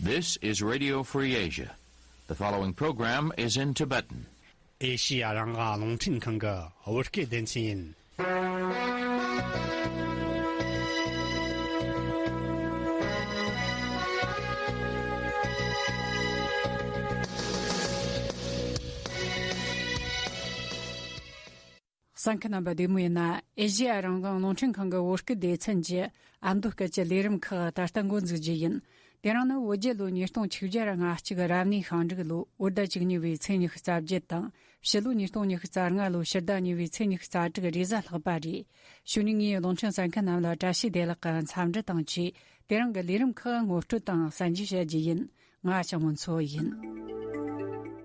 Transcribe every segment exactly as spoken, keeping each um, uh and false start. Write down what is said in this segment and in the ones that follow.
This is Radio Free Asia. The following program is in Tibetan. ཨེ་ཤི་ཡ་རང་དབང་རླུང་འཕྲིན་ཁང་གི་བོད་སྐད་སྡེ་ཚན་ཡིན། གསན་མཁན་རྣམ་པ་བདེ་མོ་ཡིན་ན། ཨེ་ཤི་ཡ་རང་དབང་རླུང་འཕྲིན་ཁང་གི་བོད་སྐད་སྡེ་ཚན་གྱི་ཨ་མདོ་སྐད་ཀྱི་ལས་རིམ་ཁག་ད་ལྟ་འགོ་འཛུགས་རྒྱུ་ཡིན། དེ་རིང་ནི་བོད་རྒྱལ་ལོ་ཉིས་སྟོང་ཆིག་བརྒྱ་ང་གཅིག་རབ་གནས་ཤིང་འབྲུག་ལོ་བོད་ཟླ་བཅུ་གཉིས་པའི་ཚེས་ཉི་ཤུ་རྩ་བརྒྱད་དང་། ཕྱི་ལོ་ཉིས་སྟོང་ཉི་ཤུ་རྩ་ལྔ་ལོ་ཕྱི་ཟླ་གཉིས་པའི་ཚེས་ཉི་ཤུ་རྩ་དྲུག་རེས་གཟའ་ལྷག་པ་རེད། གཞུག་ནས་ངས་རླུང་འཕྲིན་གསན་མཁན་རྣམས་ལ་བཀྲ་ཤིས་བདེ་ལེགས་ཀྱི་འཚམས་འདྲི་དང་བཅས། དེ་རིང་གི་ལས་རིམ་ཁག་ངོ་སྤྲོད་དང་གསན་རྒྱུ་བྱ་རྒྱུ་ཡིན། ང་ཞང་མོ་མཚོ་ཡིན།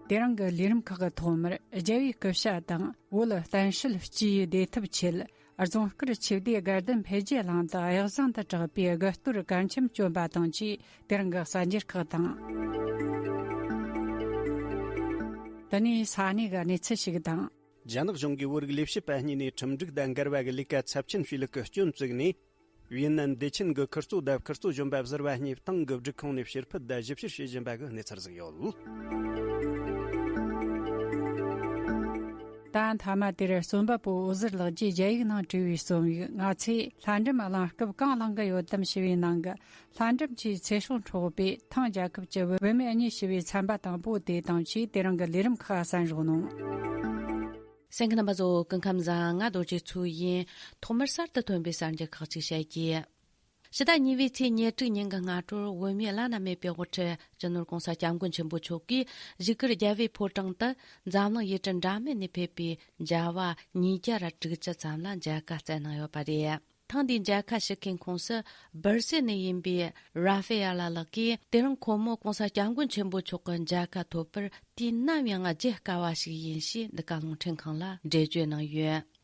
དེ་རིང་གི་ལས་རིམ་ཁག་གི་ཐོག་མར་རྒྱལ་བའི་སྐུ་ཕྱྭ་དང་བོད་བསྟན་སྲིད་སྤྱིའི་བདེ་ཐབས་ཆེད་རྫོང་དཀར་ཆོས་སྡེ་དགའ་ལྡན་འཕེལ་རྒྱས་གླིང་དུ་གཡག་བཟང་དུ་གྲགས་པའི་དགའ་གཏོར་གར་འཆམ་བསྐྱོན་པ་དང་བཅས། དེ་རིང་གི་གསར་འགྱུར་ཁག་དང་། དེ་ནས་ས་གནས་ཀྱི་གནས་ཚུལ་ཞིག་དང་། རྒྱ་ནག་གཞུང་གིས་བོད་རིགས་ལས་བྱེད་པ་གཉིས་ནས་ཁྲིམས་སྒྲིག་དང་འགལ་བ་གི་ལས་ཀ་ཚབས་ཆེན་བྱས་ལུགས་ཀྱི་སྐྱོན་བཙུགས་ནས། ཝི་ཡེ་ནན་བདེ་ཆེན་གྱི་ཁིར་ཚོ་དང་ཁིར་ཚོ་གཞོན་པ་ཟུར་བ་གཉིས་ཏང་གི་སྒྲིག་ཁོངས་ནས་ཕྱིར་ཕུད་དང་ཞིབ་བཤེར་བྱེད་བཞིན་པ་གི་གནས་ཚུལ་ཟིག་ཡོད། ད་མཐའ་མ་དེར་རྩོམ་པ་པོ་འོད་ཟེར་ལགས་ཀྱིས་རྒྱ་ཡིག་ནང་བྲིས་པའི་རྩོམ་ཡིག་ང་ཚོས་ལྷ་འབྲུམ་གླེང་སྐབས་གང་གླེང་གི་ཡོད་དམ་ཞེས་པའི་ནང་གི། ལྷ་འབྲུམ་གྱི་ཚེ་སྲོག་འཕྲོག་པའི་ཐང་རྒྱལ་ཁབ་ཀྱི་བུད་མེད་གཉིས་ཞེས་པའི་ཚན་པ་དང་པོ་དེ་དང་བཅས། དེ་རིང་གི་ལས་རིམ་ཁག་གསན་རོགས་གནང་། གསན་མཁན་རྣམ་པ་ཚོ་སྐུ་ཁམས་བཟང་། ང་རྡོ་རྗེ་མཚོ་ཡིན། ཐོག་མར་གསར་དུ་ཐོན་པའི་གསར་འགྱུར་ཁག་ཅིག་བཤད་རྒྱུ། ཕྱི་ཟླ་གཉིས་པའི་ཚེས་ཉེར་དྲུག་ཉིན་གྱི་སྔ་དྲོར་བོད་མིའི་བླ་ན་མེད་པའི་དབུ་ཁྲིད་སྤྱི་ནོར་༸གོང་ས་༸སྐྱབས་མགོན་ཆེན་པོ་མཆོག་གིས་བཞུགས་སྒར་རྒྱལ་བའི་ཕོ་བྲང་དུ་འཛམ་གླིང་ཡུལ་གྲུ་འདྲ་མིན་ནས་ཕེབས་པའི་མཇལ་བ་ཉིས་བརྒྱ་ར་དྲུག་ཅུ་ཙམ་ལ་མཇལ་ཁ་བསྩལ་གནང་ཡོད་པ་རེད། ཐེངས་འདིའི་མཇལ་ཁ་ཞུ་མཁན་ཁོངས་སུ་སྦར་སེལ་ནས་ཡིན་པའི་ར་ཧྥེ་ཡ་ལ་ལགས་ཀྱིས། དེ་རིང་ཁོ་མོ་༸གོང་ས་༸སྐྱབས་མགོན་ཆེན་པོ་མཆོག་གི་མཇལ་ཁ་ཐོབ་པར་དུས་ནམ་ཡང་བརྗེད་དཀའ་བ་ཞིག་ཡིན་ཞེས་འདི་ག་རླུང་འཕྲིན་ཁང་ལ་འགྲེལ་བརྗོད་གནང་ཡོད།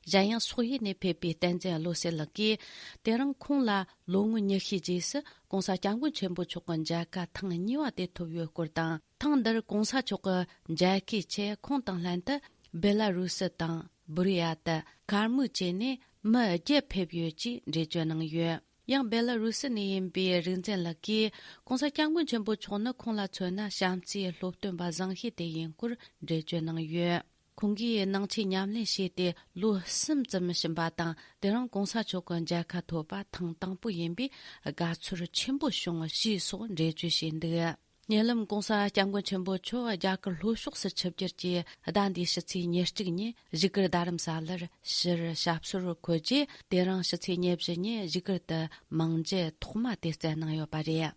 གཞན་ཡང་སོག་ཡུལ་ནས་ཕེབས་པའི་བསྟན་འཛིན་བློ་གསལ་ལགས་ཀྱིས། དེ་རིང་ཁོང་ལ་ལོ་ངོ་ཉི་ཤུའི་རྗེས་སུ་༸གོང་ས་༸སྐྱབས་མགོན་ཆེན་པོ་མཆོག་གི་མཇལ་ཁ་ཐེངས་གཉིས་པ་དེ་ཐོབ་ཡོད་སྐོར་དང་། ཐེངས་འདིར་༸གོང་ས་མཆོག་གི་མཇལ་ཁའི་ཆེད་ཁོང་དང་ལྷན་དུ་བེ་ལ་རུ་སི་དང་། སྦུ་རི་ཡ་ཏི། ཁར་མུག་བཅས་ནས་མི་བརྒྱད་ཕེབས་ཡོད་ཅེས་འགྲེལ་བརྗོད་གནང་ཡོད། ཡང་བེ་ལ་རུ་སི་ནས་ཡིན་པའི་རིག་འཛིན་ལགས་ཀྱིས། ༸གོང་ས་༸སྐྱབས་མགོན་ཆེན་པོ་མཆོག་ནི་ཁོང་ལ་མཚོན་ན་བྱམས་བརྩེའི་སློབ་སྟོན་པ་བཟང་ཤོས་དེ་ཡིན་སྐོར་འགྲེལ་བརྗོད་གནང་ཡོད། ཁོང་གིས་ནང་ཆོས་ཉམས་ལེན་བྱས་ཏེ་ལོ་གསུམ་ཙམ་ཕྱིན་པ་དང་། དེ་རིང་༸གོང་ས་མཆོག་གི་མཇལ་ཁ་ཐོབ་པ་ཐེངས་དང་པོ་ཡིན་པས་དགའ་ཚོར་ཆེན་པོ་བྱུང་ཞེས་སོགས་འགྲེལ་བརྗོད་བྱས་འདུག། ཉེ་ལམ་༸གོང་ས་༸སྐྱབས་མགོན་ཆེན་པོ་མཆོག་རྒྱ་གར་ལྷོ་ཕྱོགས་སུ་ཆིབས་བསྒྱུར་གྱིས་ཟླ་འདིའི་ཕྱི་ཚེས་ཉེར་གཅིག་ཉིན་བཞུགས་སྒར་རྡ་རམ་ས་ལར་ཕྱིར་ཞབས་སོར་འཁོད་རྗེས། དེ་རིང་ཕྱི་ཚེས་ཉེར་བཞི་ཉིན་བཞུགས་སྒར་དུ་མིང་རྗེ་ཐོག་མ་དེ་བསྩལ་གནང་ཡོད་པ་རེད།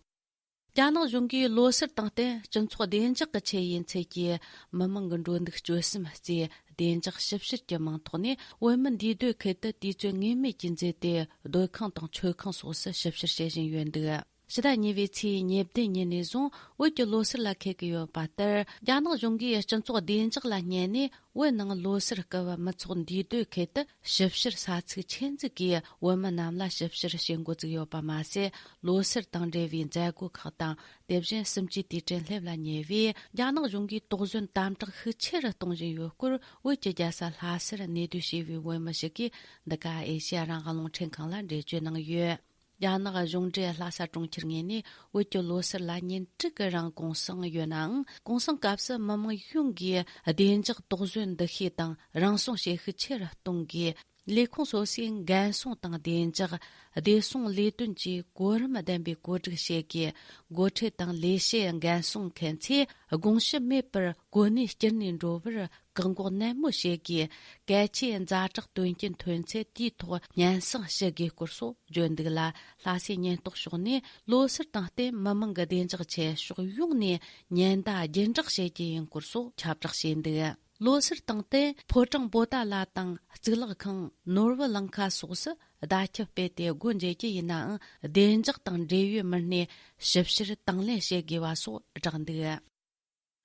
རྒྱ་ནག་གཞུང་གིས་ལོ་སར་དང་བསྟུན་སྤྱི་ཚོགས་བདེ་འཇགས་ཀྱི་ཆེད་ཡིན་ཚུལ་གྱིས་མི་མང་གི་འགྲོ་འདུག་སྤྱོད་གསུམ་བརྩིས། བདེ་འཇགས་ཞིབ་བཤེར་གྱི་མིང་ཐོག་ནས་བོད་མི་འདུས་སྡོད་ཁུལ་དུ་དུས་ཚོད་ངེས་མེད་ཀྱིས་འཛུལ་ཏེ། སྡོད་ཁང་དང་མཆོད་ཁང་སོགས་སུ་ཞིབ་བཤེར་བྱེད་བཞིན་ཡོད་འདུག། ཕྱི་ཟླ་གཉིས་པའི་ཚེས་ཉེར་བདུན་ཉིན་ནས་བཟུང་བོད་ཀྱི་ལོ་སར་ལ་འཁེལ་གྱི་ཡོད་པ་ལྟར། རྒྱ་ནག་གཞུང་གིས་སྤྱི་ཚོགས་བདེ་འཇགས་ལ་བསྙད་ནས། བོད་ནང་ལོ་སར་སྐབས་མི་ཚོགས་འདུས་སྡོད་ཁུལ་དུ་ཞིབ་བཤེར་ས་ཚིགས་ཆེད་འཛུགས་ཀྱིས་བོད་མི་རྣམས་ལ་ཞིབ་བཤེར་བྱེད་འགོ་བཙུགས་ཡོད་པ་མ་ཟད། ལོ་སར་དང་འབྲེལ་བའི་མཛད་སྒོ་ཁག་དང་། དེ་བཞིན་གསུམ་བཅུའི་དུས་དྲན་སླེབས་ལ་ཉེ་བས། རྒྱ་ནག་གཞུང་གིས་དོགས་ཟོན་དམ་དྲག་ཤུགས་ཆེ་རུ་གཏོང་བཞིན་ཡོད་སྐོར། བོད་ཀྱི་རྒྱལ་ས་ལྷ་སར་གནས་སྡོད་བྱས་པའི་བོད་མི་ཞིག་གིས་འདི་ག་ཨེ་ཤེ་ཡ་རང་དབང་རླུང་འཕྲིན་ཁང་ལ་འགྲེལ་བརྗོད་གནང་ཡོད། རྒྱ་ནག་གཞུང་འབྲེལ་ལྷ་ས་གྲོང་ཁྱེར་ངོས་ནས་བོད་ཀྱི་ལོ་སར་ལ་ཉིན་དྲུག་གི་རིང་གུང་སེང་ཡོད་ནའང་། གུང་སེང་སྐབས་སུ་མི་མང་ཡོངས་ཀྱིས་བདེ་འཇགས་དོགས་ཟོན་འདུ་ཤེས་དང་རང་སྲུང་བྱེད་ཤུགས་ཆེ་རུ་གཏོང་དགོས། ལས་ཁུངས་སོ་སོས་འགན་སྲུང་དང་བདེ་འཇགས། བདེ་སྲུང་ལས་དོན་གྱི་གོ་རིམ་ལྡན་པའི་བཀོད་སྒྲིག་བྱེད་དགོས། སྒོ་ཁྲལ་དང་ལས་བྱེད་འགན་སྲུང་མཁན་ཚོས་དགོངས་ཞུ་མེད་པར་གོ་གནས་བསྐྱུར་ནས་འགྲོ་བར་བཀག་འགོག་ནན་མོ་བྱེད་དགོས། གལ་ཆེའི་ཛ་དྲག་དོན་རྐྱེན་ཐོན་ཚེ་དེའི་ཐོག་སྙན་སེང་ཞུ་དགོས་སྐོར་སོགས་བརྗོད་འདུག་ལ། ལྷ་སའི་ཉེན་རྟོག་ཕྱོགས་ནས་ལོ་སར་དང་བསྟུན་མི་མང་གི་བདེ་འཇགས་ཆེད་ཕྱོགས་ཡོངས་ནས་ཉེན་བརྡ་རྒྱུན་བསྒྲགས་བྱེད་ཀྱི་ཡིན་སྐོར་སོགས་ཁྱབ་བསྒྲགས་བྱས་འདུག། ལོ་སར་དང་བསྟུན་ཕོ་བྲང་པོ་ཏཱ་ལ་དང་གཙུག་ལག་ཁང་ནོར་བུ་ལང་ཁ་སོགས་སུ་བརྡ་ཁྱབ་སྤེལ་ཏེ་སྒོ་འབྱེད་རྒྱུ་ཡིན་ནའང་། བདེ་འཇགས་དང་འབྲེལ་ཡོད་མི་སྣས་ཞིབ་བཤེར་དང་ལེན་བྱེད་དགོས་པ་སོགས་བསྒྲགས་འདུག།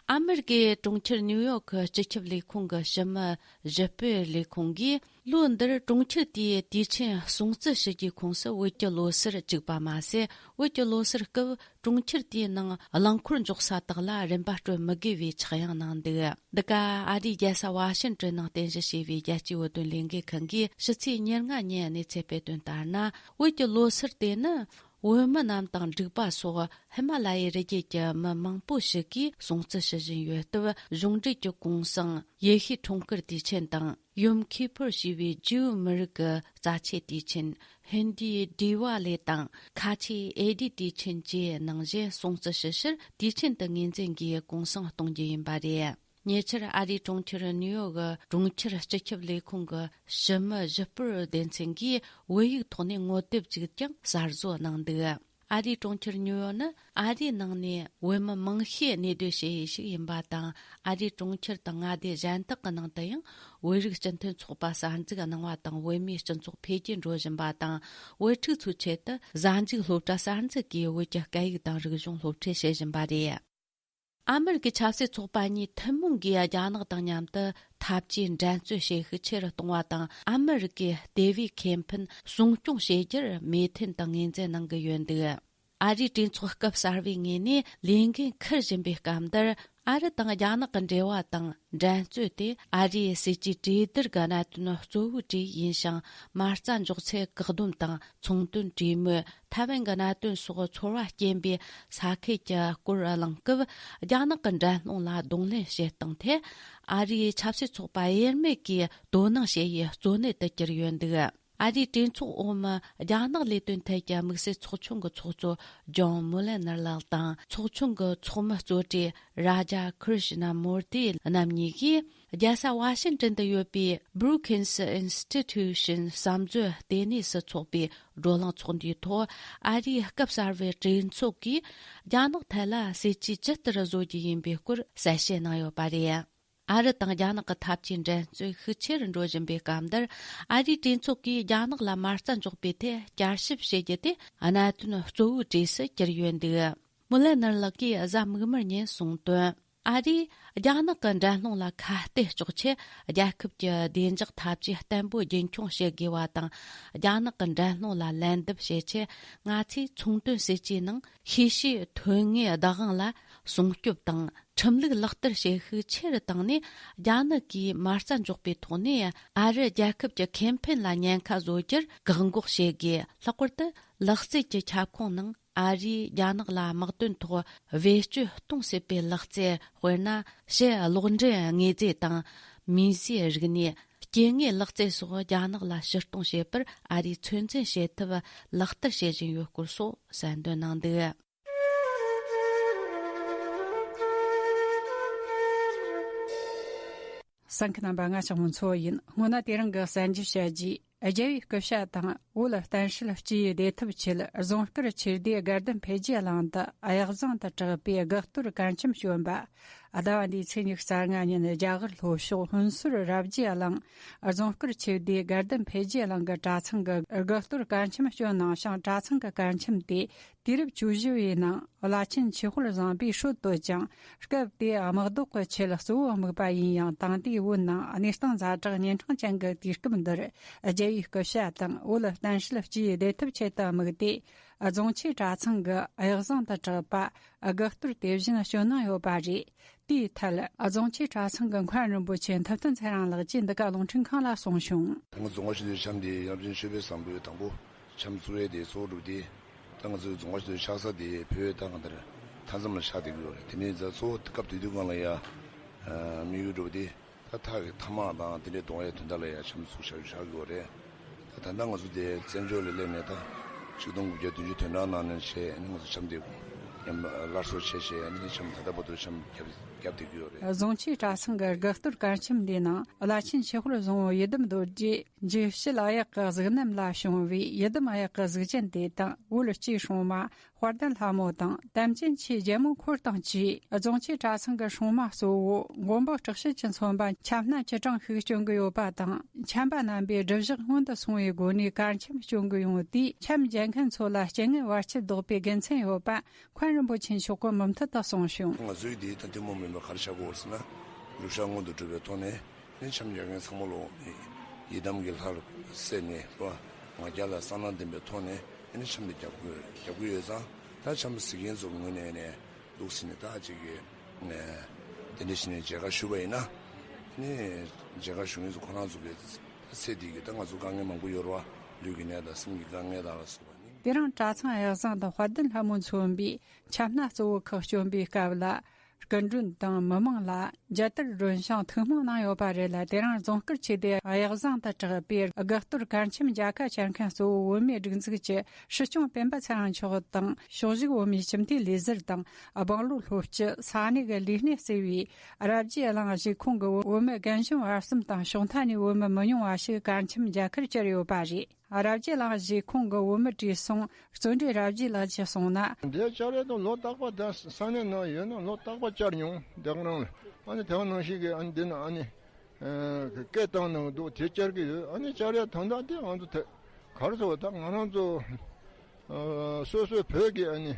ཨ་མེ་རི་ཀའི་གྲོང་ཁྱེར་ནིའུ་ཡོག་གི་སྤྱི་ཁྱབ་ལས་ཁུངས་ཀྱི་ཞི་མི་ཞི་སྤེལ་ལས་ཁུངས་ཀྱིས། ལོ་འདིར་གྲོང་ཁྱེར་དེའི་དུས་ཆེན་སྲུང་བརྩི་ཞུ་རྒྱུའི་ཁོངས་སུ་བོད་ཀྱི་ལོ་སར་བཅུག་པ་མ་ཟད། བོད་ཀྱི་ལོ་སར་སྐབས་གྲོང་ཁྱེར་དེའི་ནང་རླངས་འཁོར་འཇོག་ས་དག་ལ་རིན་པ་སྤྲོད་མི་དགོས་པའི་ཆག་ཡང་གནང་འདུག། འདི་ག་ཨ་རིའི་རྒྱལ་ས་ཝ་ཤིན་ཏོན་ནང་རྟེན་གཞི་བྱས་པའི་རྒྱལ་སྤྱིའི་བོད་དོན་ལས་འགུལ་ཁང་གིས་ཕྱི་ཚེས་ཉེར་ལྔ་ཉིན་གནས་ཚུལ་སྤེལ་དོན་ལྟར་ན། བོད་ཀྱི་ལོ་སར་དེ་ནི། བོད་མི་རྣམས་དང་འབྲུག་པ་སོགས་ཧི་མ་ལ་ཡའི་རི་རྒྱུད་ཀྱི་མི་མང་པོ་ཞིག་གིས་སྲུང་བརྩི་ཞུ་བཞིན་ཡོད་སྟབས། གཞུང་འབྲེལ་གྱི་གུང་སེང་ཡེ་ཤུའི་འཁྲུངས་སྐར་དུས་ཆེན་དང་ཡོམ་ཁི་པུར་ཞེས་པའི་ཇིའུ་མི་རིགས་ཀྱི་རྩ་ཆེའི་དུས་ཆེན་ཧིན་དིའི་དི་ཝ་ལེ་དང་ཁ་ཆེའི་ཨེ་ཌི་དུས་ཆེན་བཅས་ནང་བཞིན་སྲུང་བརྩི་ཞུ་ཕྱིར། དུས་ཆེན་དུ་ངོས་འཛིན་གྱིས་གུང་སེང་གཏོང་རྒྱུ་ཡིན་པ་རེད། ཉེ་ཆར་ཨ་རིའི་གྲོང་ཁྱེར་ནིའུ་ཡོག་གི་གྲོང་ཁྱེར་སྤྱི་ཁྱབ་ལས་ཁུངས་ཀྱི་ཞི་མི་ཞི་པུར་སྡེ་ཚན་གྱིས་བོད་ཡིག་ཐོག་ནས་ངོ་དེབ་ཅིག་ཀྱང་གསར་བཟོ་གནང་འདུག་ཨ་རིའི་གྲོང་ཁྱེར་ནིའུ་ཡོག་ནི་ཨ་རིའི་ནང་ནས་བོད་མི་མང་ཤོས་གནས་སྡོད་བྱེད་ཡུལ་ཞིག་ཡིན་པ་དང་། ཨ་རིའི་གྲོང་ཁྱེར་དང་མངའ་སྡེ་གཞན་དག་གི་ནང་དུ་ཡང་བོད་རིགས་སྤྱི་མཐུན་ཚོགས་པ་གསར་འཛུགས་གནང་བ་དང་། བོད་མིའི་སྤྱི་ཚོགས་འཕེལ་རྒྱས་འགྲོ་བཞིན་པ་དང་། བོད་ཕྲུག་ཚོའི་ཆེད་དུ་གཟའ་མཇུག་སློབ་གྲྭ་གསར་འཛུགས་ཀྱིས་བོད་ཀྱི་སྐད་ཡིག་དང་རིག་གཞུང་སློབ་ཁྲིད་བྱེད་བཞིན་པ་རེད། ཨ་མི་རི་ཀའི་ཆབ་སྲིད་ཚོགས་པ་གཉིས་ཐུན་མོང་གིས་རྒྱ་ནག་དང་མཉམ་དུ་འཐབ་ཇུས་འགྲན་རྩོད་བྱེད་ཤུགས་ཆེ་རུ་གཏོང་བ་དང་། ཨ་མི་རི་ཀའི་ལྟེ་བའི་ཁེ་ཕན་སྲུང་སྐྱོང་བྱེད་རྒྱུར་མོས་མཐུན་དང་ངོས་འཛིན་གནང་གི་ཡོད་འདུག་ཨ་རིའི་གྲོས་ཚོགས་སྐབས་གསར་བའི་ངོས་ནས་ལས་འགན་འཁུར་བཞིན་པའི་སྐབས་འདིར། ཨ་རི་དང་རྒྱ་ནག་གི་འབྲེལ་བ་དང་འགྲན་རྩོད་དེ་ཨ་རིའི་སྲིད་ཇུས་གྲོས་བསྡུར་གྱི་གནད་དོན་གཙོ་བོའི་གྲས་ཡིན་ཞིང་། མ་རྩ་འཇོག་ཚད་བཀག་སྡོམ་དང་ཚོང་དོན་གྲོས་མོལ། ཐའེ་ཝན་གྱི་གནད་དོན་སོགས་ཚོར་བ་སྐྱེན་པའི་ས་ཁུལ་གྱི་སྐོར་གླེང་སྐབས། རྒྱ་ནག་གི་འགྲན་སློང་ལ་གདོང་ལེན་བྱེད་སྟངས་ཐད། ཨ་རིའི་ཆབ་སྲིད་ཚོགས་པ་དབྱེར་མེད་ཀྱིས་དོ་སྣང་བྱེད་ཡུལ་གཙོ་གནད་དུ་གྱུར་ཡོད་འདུག་ཨ་རིའི་གྲོས་ཚོགས་འོག་མའི་རྒྱ་ནག་ལས་དོན་ཐད་ཀྱི་དམིགས་བསལ་ཚོགས་ཆུང་གི་ཚོགས་གཙོ་ཇོན་མུ་ལེ་ནར་ལགས་དང་། ཚོགས་ཆུང་གི་ཚོགས་མི་གཙོ་གྲས་རཱ་ཇཱ་ཁྲི་ཤི་ན་མུར་ཏི་རྣམ་གཉིས་ཀྱིས། རྒྱལ་ས་ཝ་ཤིང་ཏོན་དུ་ཡོད་པའི་Brookings Institution བསམ་མཛོད་ལྟེ་གནས་སུ་འཚོགས་པའི་བགྲོ་གླེང་ཚོགས་འདུའི་ཐོག་ཨ་རིའི་སྐབས་གསར་བའི་གྲོས་ཚོགས་ཀྱིས་རྒྱ་ནག་ཐད་ལ་སྲིད་ཇུས་ཇི་ལྟར་བཟོ་རྒྱུ་ཡིན་པའི་སྐོར་གསལ་བཤད་གནང་ཡོད་པ་རེད། ཨ་རི་དང་རྒྱ་ནག་གི་འཐབ་ཇུས་འགྲན་རྩོད་ཤུགས་ཆེ་རུ་འགྲོ་བཞིན་པའི་སྐབས་འདིར། ཨ་རིའི་གྲོས་ཚོགས་ཀྱིས་རྒྱ་ནག་ལ་མ་རྩ་འཇོག་པའི་ཐད་བསྐྱར་ཞིབ་བྱེད་རྒྱུ་དེ་གནད་དོན་གཙོ་བོའི་གྲས་སུ་གྱུར་ཡོད་འདུག་མུ་ལེ་ནར་ལགས་ཀྱིས་གཟའ་མིག་དམར་ཉིན་གསུངས་དོན། ཨ་རིས་རྒྱ་ནག་གི་འགྲན་སློང་ལ་ཁ་གཏད་གཅོག་ཆེད། རྒྱལ་ཁབ་ཀྱི་བདེ་འཇགས་འཐབ་ཇུས་བརྟན་པོ་རྒྱུན་འཁྱོངས་བྱེད་དགོས་པ་དང་། རྒྱ་ནག་གི་འགྲན་སློང་ལ་ལན་འདེབས་བྱེད་ཆེད། ང་ཚོས་ཚོང་དོན་སྲིད་ཇུས་ནང་ཤེས་བྱའི་ཐོན་དངོས་བདག་དབང་ལ་སྲུང་སྐྱོབ་དང་། ཁྲིམས་ལུགས་ལག་བསྟར་བྱེད་ཤུགས་ཆེ་རུ་བཏང་ནས། རྒྱ་ནག་གིས་མ་རྩ་འཇོག་པའི་ཐོག་ནས། ཨ་རི་རྒྱལ་ཁབ་ཀྱི་ཁེ་ཕན་ལ་ཉེན་ཁ་བཟོ་རྒྱུར་བཀག་འགོག་བྱེད་དགོས། ལྷག་པར་དུ། ལག་རྩལ་གྱི་ཁྱབ་ཁོངས་ནང་ཨ་རིས་རྒྱ་ནག་ལ་དམག་དོན་ཐོག་བེད་སྤྱོད་གཏོང་སྲིད་པའི་ལག་རྩལ། དཔེར་ན། ཕྱི་གློག་འདྲེན་དངོས་རྫས་དང་། མིང་བརྗོད་རིག་གནས། སྐྱེ་དངོས་ལག་རྩལ་སོགས་རྒྱ་ནག་ལ་ཕྱིར་གཏོང་བྱེད་པར་ཨ་རིས་ཚོད་འཛིན་བྱེད་ཐབས་ལག་བསྟར་བྱེད་བཞིན་ཡོད་སྐོར་སོགས་གསལ་འདོན་གནང་འདུག་གསན་མཁན་རྣམ་པ། ང་ཞག་མོ་མཚོ་ཡིན། སྔོན་ན་དེ་རིང་གི་གསར་འགྱུར་བཤད་རྗེས། རྒྱལ་བའི་སྐུ་ཕྱྭ་དང་བོད་བསྟན་སྲིད་སྤྱི་ཡི་བདེ་ཐབས་ཆེད་རྫོང་དཀར་ཆོས་སྡེ་དགའ་ལྡན་འཕེལ་རྒྱས་གླིང་དུ་གཡུ་བཟང་དུ་གྲགས་པའི་དགུ་གཏོར་གར་འཆམ་བསྐྱོན་པ། ཟླ་བ་འདིའི་ཚེས་ཉི་ཤུ་རྩ་ལྔ་ཉིན་རྒྱ་གར་ལྷོ་ཕྱོགས་ཧུན་སུར་རབ་རྒྱས་གླིང་རྫོང་དཀར་ཆོས་སྡེ་དགའ་ལྡན་འཕེལ་རྒྱས་གླིང་གི་གྲྭ་ཚང་གི་དགུ་གཏོར་གར་འཆམ་བསྐྱོན་གནང་ཞིང་། གྲྭ་ཚང་གི་གར་འཆམ་དེ། དུས་རབས་བཅུ་བཞི་བའི་ནང་བླ་ཆེན་ཆོས་དཔལ་བཟང་པོའི་སྲོལ་བཏོད་ཅིང་། སྐབས་དེའི་དམག་ལྡོག་གི་ཆེད་གཙོ་བོ་དམིགས་པ་ཡིན་ཡང་། དེང་དུས་བོད་ནང་གནས་སྟངས་ཛ་དྲག་ཉིན་གྲངས་ཅན་གྱི་དུས་སྐབས་འདིར། རྒྱལ་བའི་སྐུ་ཕྱྭ་དང་བོད་བསྟན་སྲིད་སྤྱི་ཡི་བདེ་ཐབས་ཆེད་དུ་དམིགས་ཏེ། རྫོང་ཆེ་གྲྭ་ཚང་གི་གཡུ་བཟང་དུ་གྲགས་པ་དགུ་གཏོར་དེ་བཞིན་བསྐྱོན་གནང་ཡོད་པ་རེད། དེའི་ཐད། རྫོང་ཆེ་གྲྭ་ཚང་གི་མཁན་རིན་པོ་ཆེ་ཐུབ་བསྟན་ཚེ་རིང་ལགས་ཀྱིས་འདི་ག་རླུང་འཕྲིན་ཁང་ལ་གསུངས་བྱུང་། ད་ང་རྫོང་དཀར་ཆོས་སྡེ་འཆམ་དེ་ཡབ་ཆེན་ཆོས་འཕེལ་བཟང་པོས་དང་པོ་འཆམ་བཙུགས་ཡས་དེ་གཙོ་བོ་གྲུབ་སྟེ། ད་ང་ཚོའི་རྫོང་དཀར་ཆོས་སྡེ་ཆགས་ས་དེ་བོད་ད་གང་ལྟར་མཐའ་མཚམས་ལ་ཆགས་བསྡད་ཀྱི་ཡོད་རེད། དེ་ནས་རྫ་གཙོ་བོ་སྐབས་དེ་དུས་སྒང་ལ་ཡ་དམིགས་ཡུལ་གྲུབ་སྟེ། ད་ཐག་གི་ཐ་མག་དང་དེ་འདྲའི་གཏོང་ཡས་དོན་དག་ལ་ཡ་འཆམ་བཙུགས་བཞག་བཞག་ཡོད་རེད། ད་ད་ལྟ་ང་ཚོ་དེ་བཙན་བྱོལ་ལ་སླེབས་ནས་ད་ཆིག་སྟོང་དགུ་བརྒྱ་བདུན་ཅུ་དོན་གྲངས་ནང་ནས་བྱས་ནས་ང་ཚོ་འཆམ་དེ་མཉམ་སླར་གསོ་བྱས་བྱས་ནས་འཆམ་ད་ལྟ་བར་དུ་འཆམ་རྒྱབ་རྒྱབ་བསྡད་ཀྱི་ཡོད་རེད། རྫོང་ཆེ་གྲྭ་ཚང་གི་དགུ་གཏོར་གར་འཆམ་འདིའི་ནང་བླ་ཆེན་ཆོས་དཔལ་བཟང་པོ་ཡི་དམ་རྡོ་རྗེ་འཇིགས་བྱེད་གཡག་གི་གཟུགས་བསྣམས་ལ་བྱུང་བའི་ཡི་དམ་གཡག་གི་གཟུགས་ཅན་དེ་དང་། བོད་སྤྱིའི་སྲུང་མ་དཔལ་ལྡན་ལྷ་མོ་དང་། དམ་ཅན་ཆོས་རྒྱལ་མོ་འཁོར་དང་བཅས། རྫོང་ཆེ་གྲྭ་ཚང་གི་སྲུང་མ་གཙོ་བོ་མགོན་པོ་དྲག་ཤེས་ཀྱི་མཚོན་པ་འཆམ་སྣ་བཅུ་གྲངས་ཤིག་སྐྱོན་གྱི་ཡོད་པ་དང་། འཆམ་པ་རྣམ་པས་སྒྲུབ་གཞག་སྔོན་དུ་སོང་བའི་སྒོ་ནས་གར་འཆམ་སྐྱོན་གྱི་ཡོང་དུས། འཆམ་མཇལ་མཁན་ཚོ་ལ་རྐྱེན་ངན་བར་ཆད་བཟློག་པའི་དགེ་མཚན་ཡོད་པ་མཁན་རིན་པོ་ཆེ་མཆོག་གིས་མུ་མཐུད་དུ་གསུངས་བྱུང་། ང་ཚོའི་འདིའི་ད་ཐུན་མོང་མིན་པ་ག་རེ་བྱ་དགོས་ཟེར་ན། སྒྲུབ་གཞག་སྔོན་དུ་གྲུབ་པའི་ཐོག་ནས། ནི་འཆམ་མཇལ་མཁན་ཚང་མ་ལོ་ཡི་དམ་གྱི་ལྷར་གསལ་ནས་རོ། ང་རྒྱལ་ལ་གསང་སྔགས་ལྡན་པའི་ཐོག་ནས་ནི་འཆམ་དེ་རྒྱབ་དགོས་རྒྱབ་དགོས་ཡོད་ཙང་། ད་འཆམ་གཟིགས་མཁན་ཚོ་ངོས་ནས་ནས་འདུག་ཟེར་ནས་ད་ཅིག་གི་དེ་འདྲ་ཞིག་ནས་མཇལ་ཁ་ཞུ་བ་ཡིན་ན། ནི་མཇལ་ཁ་ཞུ་མཁན་ཚོ་ཁོ་རང་ཚོ་གི་ཚེ་འདི་གི་ད་ང་ཚོ་དཀའ་ངལ་མང་པོ་ཡོད་རོ། ལུས་ཀྱི་ནད་དང་སེམས་ཀྱི་དཀའ་ངལ་དང་ལ་སོགས་པ་ནི་ དེ་རིང་གྲྭ་ཚང་གཡག་བཟང་དང་དཔལ་ལྡན་ལྷ་མོ་མཚོན་པའི་ཆབ་སྣ་གཙོ་བོ་ཁག་བསྐྱོན་པའི་སྐབས་ལ། སྐུ་མགྲོན་དང་མི་མང་ལ་མཇལ་དར་སྒྲོན་ཞིང་ཐུགས་སྨོན་གནང་ཡོད་པ་རེད་ལ། དེ་རིང་རྫོང་སྐུལ་ཆོས་སྡེ་གཡག་བཟང་དུ་གྲགས་པའི་དགུ་གཏོར་གར་འཆམ་མཇལ་ཁ་བཅར་མཁན་གཙོ་བོ་བོད་མིའི་སྒྲིག་འཛུགས་ཀྱི་སྲིད་སྐྱོང་སྤེན་པ་ཚེ་རིང་མཆོག་དང་། ཕྱོགས་བཞུགས་བོད་མིའི་སྤྱི་འཐུས་ལས་ཟུར་དང་། སྦང་ལུགས་སློབ་སྤྱི་ས་གནས་ཀྱི་ལས་སྣེ་གཙོས་པའི་རབ་རྒྱས་གླིང་གཞིས་ཁོངས་ཀྱི་བོད་མི་རྒན་གཞོན་བར་གསུམ་དང་། ཕྱོགས་མཐའ་ནས་བོད་མི་མི་ཉུང་བ་ཞིག་གར་འཆམ་མཇལ་ཁར་བཅར་ཡོད་པ་རེད། རབ་རྒྱས་གླིང་གཞིས་ཁོངས་ཀྱི་བོད་མི་བཀྲས་མཐོང་བརྩོན་འགྲུས་རབ་རྒྱས་ལགས་ཀྱིས་གསུངས་ན། འདིའི་བཅར་ཡས་དང་ལོ་རྟག་པར་ད་ས་གནས་ནང་ཡོད་ན་ལོ་རྟག་པར་བཅར་མྱོང་། དེ་ག་རང་ལ་ཨ་ནི་དེ་ག་ནང་བཞིན་གྱི་ཨ་ནི་འདི་ན་ཨ་ནི་སྐད་བཏང་གནང་གི་འདུག་དེ་བཅར་གྱི་ཡོད། ཨ་ནི་བཅར་ཡས་དོན་དག་དེ་ང་ཚོ་དེ་ག་རེ་ཟེར་བ། ད་ང་རང་ཚོ་སོ་སོའི་བོད་ཀྱི་ཨ་ནི་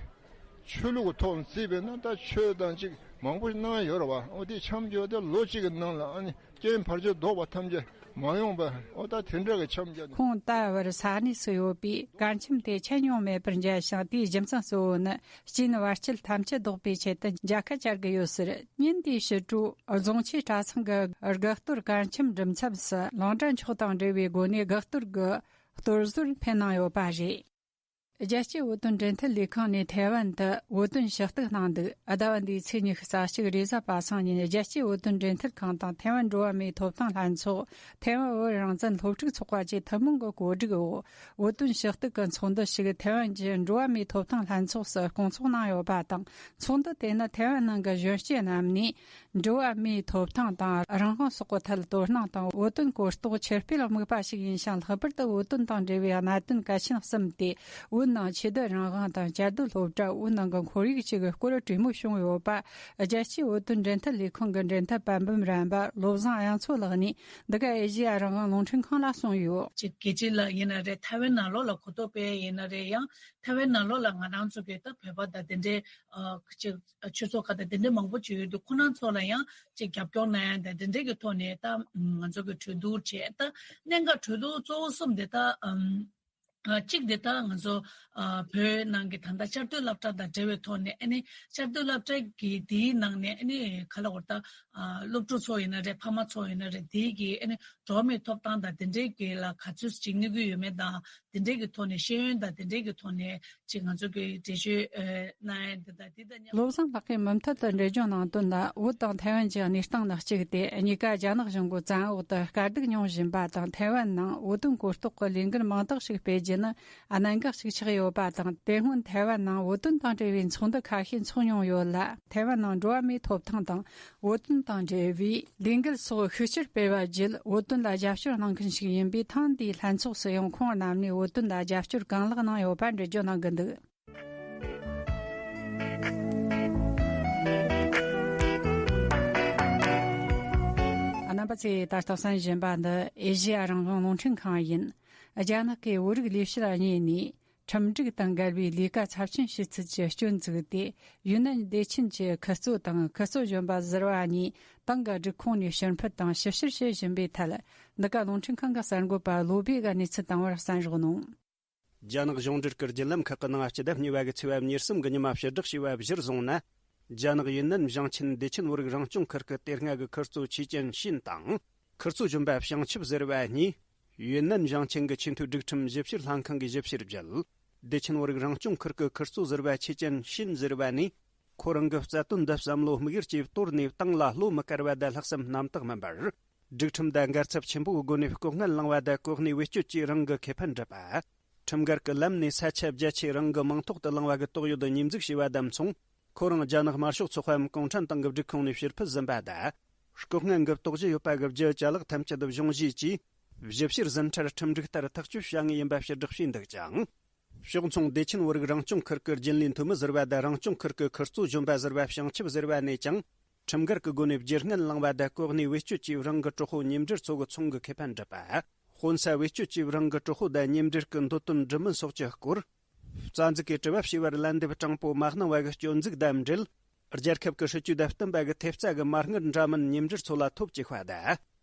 ཆོས་ལུགས་ཐོག་བརྩིས་པས་ན་ད་ཆོས་དང་ཅིག་མང་པོ་གནང་ཡོད་རེད་བ། འོ་དེ་འཆམ་རྒྱུ་དེ་ལོ་གཅིག་གི་ནང་ལ་ཨ་ནི་རྐྱེན་བར་ཆད་བཟློག་པ་ཐམས་ཅད་མ་ཡོང་བ། འོ་ད་དེ་འདྲ་གི་འཆམ་རྒྱུ་ནི། ཁོང་ད་བར་ས་གནས་སུ་ཡོད་པས་གར་འཆམ་དེ་ཆད་མྱོང་མེད་པར་མཇལ་ཞིང་། དེའི་རྒྱུ་མཚན་གཙོ་བོ་ནི་རྐྱེན་བར་ཆད་ཐམས་ཅད་བཟློག་པའི་ཆེད་དུ་མཇལ་ཁ་བཅར་གི་ཡོད་ཟེར། ཉིན་དེའི་ཕྱི་དྲོ་རྫོང་ཆོས་གྲྭ་ཚང་གི་དགུ་གཏོར་གར་འཆམ་སྒྲུབ་མཚམས་སུ་ལུང་དྲན་མཆོག་དང་འབྲེལ་བའི་སྒོ་ནས་དགུ་གཏོར་གྱི་གཏོར་ཟོར་འཕེན་གནང་ཡོད་པ་རེད། རྒྱལ་སྤྱིའི་བོད་དོན་འབྲེལ་མཐུད་ལས་ཁང་ནས་ཐའེ་ཝན་དུ་བོད་དོན་ཞུ་གཏུག་གནང་འདུག་ཟླ་བ་འདིའི་ཚེས་ཉི་ཤུ་རྩ་གཅིག་རེས་གཟའ་པ་སངས་ཉིན། རྒྱལ་སྤྱིའི་བོད་དོན་འབྲེལ་མཐུད་ཁང་དང་ཐའེ་ཝན་འགྲོ་བ་མིའི་ཐོབ་ཐང་ལྷན་ཚོགས། ཐའེ་ཝན་བོད་རང་བཙན་སློབ་ཕྲུག་ཚོགས་པ་བཅས་ཐུན་མོང་གི་གོ་སྒྲིག་འོག་བོད་དོན་ཞུ་གཏུག་གི་ཚོགས་འདུ་ཞིག་ཐའེ་ཝན་གྱི་འགྲོ་བ་མིའི་ཐོབ་ཐང་ལྷན་ཚོགས་སུ་སྐོང་ཚོགས་གནང་ཡོད་པ་དང་། ཚོགས་འདུ་དེ་ནི་ཐའེ་ཝན་ནང་གི་གཞོན་སྐྱེས་རྣམས་ནས་འགྲོ་བ་མིའི་ཐོབ་ཐང་དང་རང་དབང་སོགས་ཀྱི་ཐད་དོ་སྣང་དང་། བོད་དོན་གོ་རྟོགས་ཆེར་སྤེལ་དམིགས་པ་ཞིག་ཡིན་ཞིང་། ལྷག་པར་དུ་བོད་དོན་དང་འབྲེལ་བའི་གནད་དོན་གལ་ཆེན་གསུམ་སྟེ། བོད་ནང་ཆོས་དད་རང་དབང་དང་བཅའ་སྡོད་སློབ་གྲྭ། བོད་ནང་གི་ཁོར་ཡུག་བཅས་ཀྱི་སྐོར་གྲོས་མོལ་བྱུང་ཡོད་པ། རྒྱལ་སྤྱིའི་བོད་དོན་འབྲེལ་མཐུད་ལས་ཁང་གི་འབྲེལ་མཐུད་པ་འབུམ་རམས་པ་བློ་བཟང་དབྱངས་མཚོ་ལགས་ནས་འདི་ག་ཨེ་ཤེ་ཡ་རང་དབང་རླུང་འཕྲིན་ཁང་ལ་གསུངས་ཡོད། ཅིག་རྒྱལ་སྤྱི་ལ་ཡིན་ན་རེད། ཐའེ་ཝན་ནང་ལོགས་ལ་གོ་རྟོགས་སྤེལ་ཡིན་ན་རེད། ཡང་ཐའེ་ཝན་ནང་ལོགས་ལ་ང་རང་ཚོ་གི་ད་བོད་པ་དང་དེ་འདྲའི་ཨ་ཅིག་ཆོས་ཚོགས་ཁག་དང་དེ་འདྲའི་མང་པོ་ཅིག་ཡོད་དུས། ཁོ་རང་ཚོ་ལ་ཡང་ཅིག་རྒྱབ་སྐྱོར་གནང་ཡ་དང་དེ་འདྲའི་གི་ཐོག་ནས་ད་ང་ཚོ་གི་གྲོས་བསྡུར་བྱས། ད་གནད་འགག་གྲོས་བསྡུར་གཙོ་བོ་གསུམ་དེ་ད་ཨམ། ཨ་གཅིག་དེ་ད་ང་ཚོ་ཨ་བོད་ནང་གི་ད་ལྟ་བཅའ་སྡོད་སློབ་གྲྭ་དང་འབྲེལ་བའི་ཐོག་ནས། ཨ་ནི་བཅའ་སྡོད་སློབ་གྲྭ་གི་དེའི་ནང་ནས་ཨ་ནི་ག་ལ་བར་ད་ཨ་སློབ་ཕྲུག་ཚོ་ཡིན་ན་རེད། ཕ་མ་ཚོ་ཡིན་ན་རེད། དེའི་གི་ཨ་ནི་འགྲོ་བ་མིའི་ཐོབ་ཐང་དང་དེ་འདྲའི་གི་ལ་ག་ཚོད་ཅིག་གནོད་ཀྱི་ཡོད་མེད་དང་། དེ་འདྲའི་གི་ཐོག་ནས་ཤེས་ཡོན་དང་དེ་འདྲའི་གི་ཐོག་ནས་ཅིག་ང་ཚོ་གི་འགྲེལ་བརྗོད་ཨ་གནང་ཡ་འདི་དང་འདི་དང་མཉམ། བློ་བཟང་ལགས་ཀྱིས་མུ་མཐུད་དུ་འགྲེལ་བརྗོད་གནང་དོན་ལ། བོད་དང་ཐའེ་ཝན་གྱི་གནས་སྟངས་ནི་གཅིག་སྟེ། གཉིས་ཀ་རྒྱ་ནག་གཞུང་གི་བཙན་འོག་ཏུ་དཀའ་སྡུག་མྱོང་བཞིན་པ་དང་། ཐའེ་ཝན་ནང་བོད་དོན་གོ་རྟོགས་ཀྱི་ལས་འགུལ་མང་དག་ཞིག་སྤེལ་རྒྱུ་ནི་གནད་འགག་ཅིག་ཆགས་ཡོད་པ་དང་། དེ་སྔོན་ཐའེ་ཝན་ནང་བོད་དོན་དང་འབྲེལ་བའི་ཚོགས་འདུ་ཁ་ཤས་འཚོགས་མྱོང་ཡོད་ལ། ཐའེ་ཝན་ནང་འགྲོ་བ་མིའི་ཐོབ་ཐང་དང་། བོད་དོན་དང་འབྲེལ་བའི་ལས་འགུལ་སོགས་ཤུགས་ཆེར་སྤེལ་བ་བརྒྱུད། བོད་དོན་ལ་རྒྱབ་སྐྱོར་གནང་མཁན་ཞིག་ཡིན་པས། ཐེངས་འདིའི་ལྷན་ཚོགས་སུ་ཡང་ཁོང་རྣམས་ནས་བོད་དོན་ལ་རྒྱབ་སྐྱོར་གང་ལེགས་གནང་ཡོད་པ་འགྲེལ་བརྗོད་གནང་གི་འདུག་རྣམ་པ་ཚོས་ད་ལྟ་གསན་བཞིན་པ་འདི་ཨེ་ཤེ་ཡ་རང་དབང་རླུང་འཕྲིན་ཁང་ཡིན། རྒྱ་ནག་གིས་བོད་རིགས་ལས་བྱེད་གཉིས་ནས། ཁྲིམས་སྒྲིག་དང་འགལ་བའི་ལས་ཀ་ཚབས་ཆེན་བྱེད་ཚུལ་གྱི་སྐྱོན་བཙུགས་ཏེ། ཡུན་ནན་བདེ་ཆེན་གྱི་ཁུལ་གཙོ་དང་ཁུལ་གཙོ་གཞོན་པ་ཟུར་པ་གཉིས་ཏང་གི་སྒྲིག་ཁོངས་ནས་ཕྱིར་འཕུད་དང་ཞིབ་བཤེར་བྱེད་བཞིན་པའི་ཐད། འདི་ག་རླུང་འཕྲིན་ཁང་གི་གསར་འགོད་པ་བློ་བྷེ་གིས་གནས་ཚུལ་བཏང་བར་གསན་རོགས་གནང་། རྒྱ་ནག་གཞུང་འབྲེལ་གྱི་བརྒྱུད་ལམ་ཁག་གི་ནང་སྤྱི་ཟླ་གཉིས་པ་གི་ཚེས་པ་ཉེར་གསུམ་གྱི་ཉི་མ་ཕྱིར་བསྒྲགས་བྱས་པ་གཞིར་བཟུང་ན། རྒྱ་ནག་ཡུན་ནན་ཞིང་ཆེན་བདེ་ཆེན་བོད་རིགས་རང་སྐྱོང་ཁུལ་གྱི་དེ་སྔ་གི་ཁུལ་གཙོ་ཆེ་ཅན་ཤིན་དང་། ཁུལ་གཙོ་གཞོན་པ་བྱང་ཆུབ་ཟེར་བ་གཉིས། ཡུན་ནན་ཞིང་ཆེན་གྱི་ཆེས་མཐོའི་སྒྲིག་ཁྲིམས་ཞིབ་བཤེར་ལྷན་ཁང་གིས་ཞིབ་བཤེར་བརྒྱུད། བདེ་ཆེན་བོད་རིགས་རང་སྐྱོང་ཁུལ་གྱི་ཁུལ་གཙོ་ཟུར་པ་ཆེ་ཅན་ཤིན་ཟེར་བ་ནས། ཁོ་རང་གི་རྩ་དོན་འདི་བསམ་བློ་དམིགས་ཡུལ་གྱིས་གཏོར་ནས་ཏང་ལ་བློ་མི་དཀར་བ་དང་ལྷག་བསམ་རྣམ་དག་མིན་པར། སྒྲིག་ཁྲིམས་དང་འགལ་ཚབས་ཆེན་པོའི་སྒོ་ནས་ལྐོག་རྔན་བླངས་པ་དང་གོ་གནས་བེད་སྤྱོད་ཀྱིས་རང་གི་ཁེ་ཕན་སྒྲུབ་པ། ཁྲིམས་འགལ་གྱི་ལམ་ནས་ས་ཆ་བརྒྱ་ཆའི་རང་གི་མིང་ཐོག་ཏུ་བླངས་པ་གི་དོགས་ཡོད་ཉེས་འཛུགས་བྱས་པ་དང་མཚུངས། ཁོ་རང་རྒྱ་ནག་དམར་ཤོག་ཚོགས་པའམ་གུང་ཁྲན་ཏང་གི་སྒྲིག་ཁོངས་ནས་ཕྱིར་འཕུད་ཟིན་པ་དང་། ལྐོག་རྔན་གྱི་དོགས་གཞི་ཡོད་པ་གི་བརྒྱུད་ཅ་ལག་ཐམས་ཅད་གཞུང་བཞེས་ཀྱིས། ཞིབ་བཤེར་ཟིན་འཕྲལ་ཁྲིམས་སྒྲིག་ལྟར་ཐག་གཅོད་བྱ་ངེས་ཡིན་པ་ཕྱིར་བསྒྲགས་བྱས་འདུག་ཅིང་། ཕྱོགས་མཚུངས་བདེ་ཆེན་བོད་རིགས་རང་སྐྱོང་ཁུལ་གྱི་རྒྱུན་ལས་འཐུས་མི་ཟུར་པ་དང་རང་སྐྱོང་ཁུལ་གྱི་ཁུལ་གཙོ་གཞོན་པ་ཟུར་པ་བྱང་ཆུབ་ཟེར་བ་ནས་ཀྱང་། ཁྲིམས་འགལ་གྱི་སྒོ་ནས་བརྒྱུད་རྔན་བླངས་པ་དང་གོ་གནས་བེད་སྤྱོད་ཀྱིས་རང་གི་གྲོགས་པོ་མཉམ་འབྲེལ་ཚོ་གི་ཚོང་གི་ཁེ་ཕན་སྒྲུབ་པ། དཔོན་ས་བེད་སྤྱོད་ཀྱིས་རང་གི་གྲོགས་པོ་དང་མཉམ་འབྲེལ་གྱི་འདོད་དོན་སྒྲུབ་མིན་སོགས་ཀྱི་སྐོར། རྩ་འཛུགས་ཀྱིས་དྲི་བ་བྱས་པར་ལན་འདེབས་དྲང་པོ་མ་གནང་བ་གི་སྐྱོན་འཛུགས་དང་འབྲེལ། རྒྱལ་ཁབ་ཀྱི་སྲིད་ཇུས་དང་བསྟུན་པ་གི་ཐེབས་རྩ་གི་མ་དངུལ་འདྲ་མིན་མཉམ་འབྲེལ་ཚོ་ལ་ཐོབ་ཅེས་པ་དང་།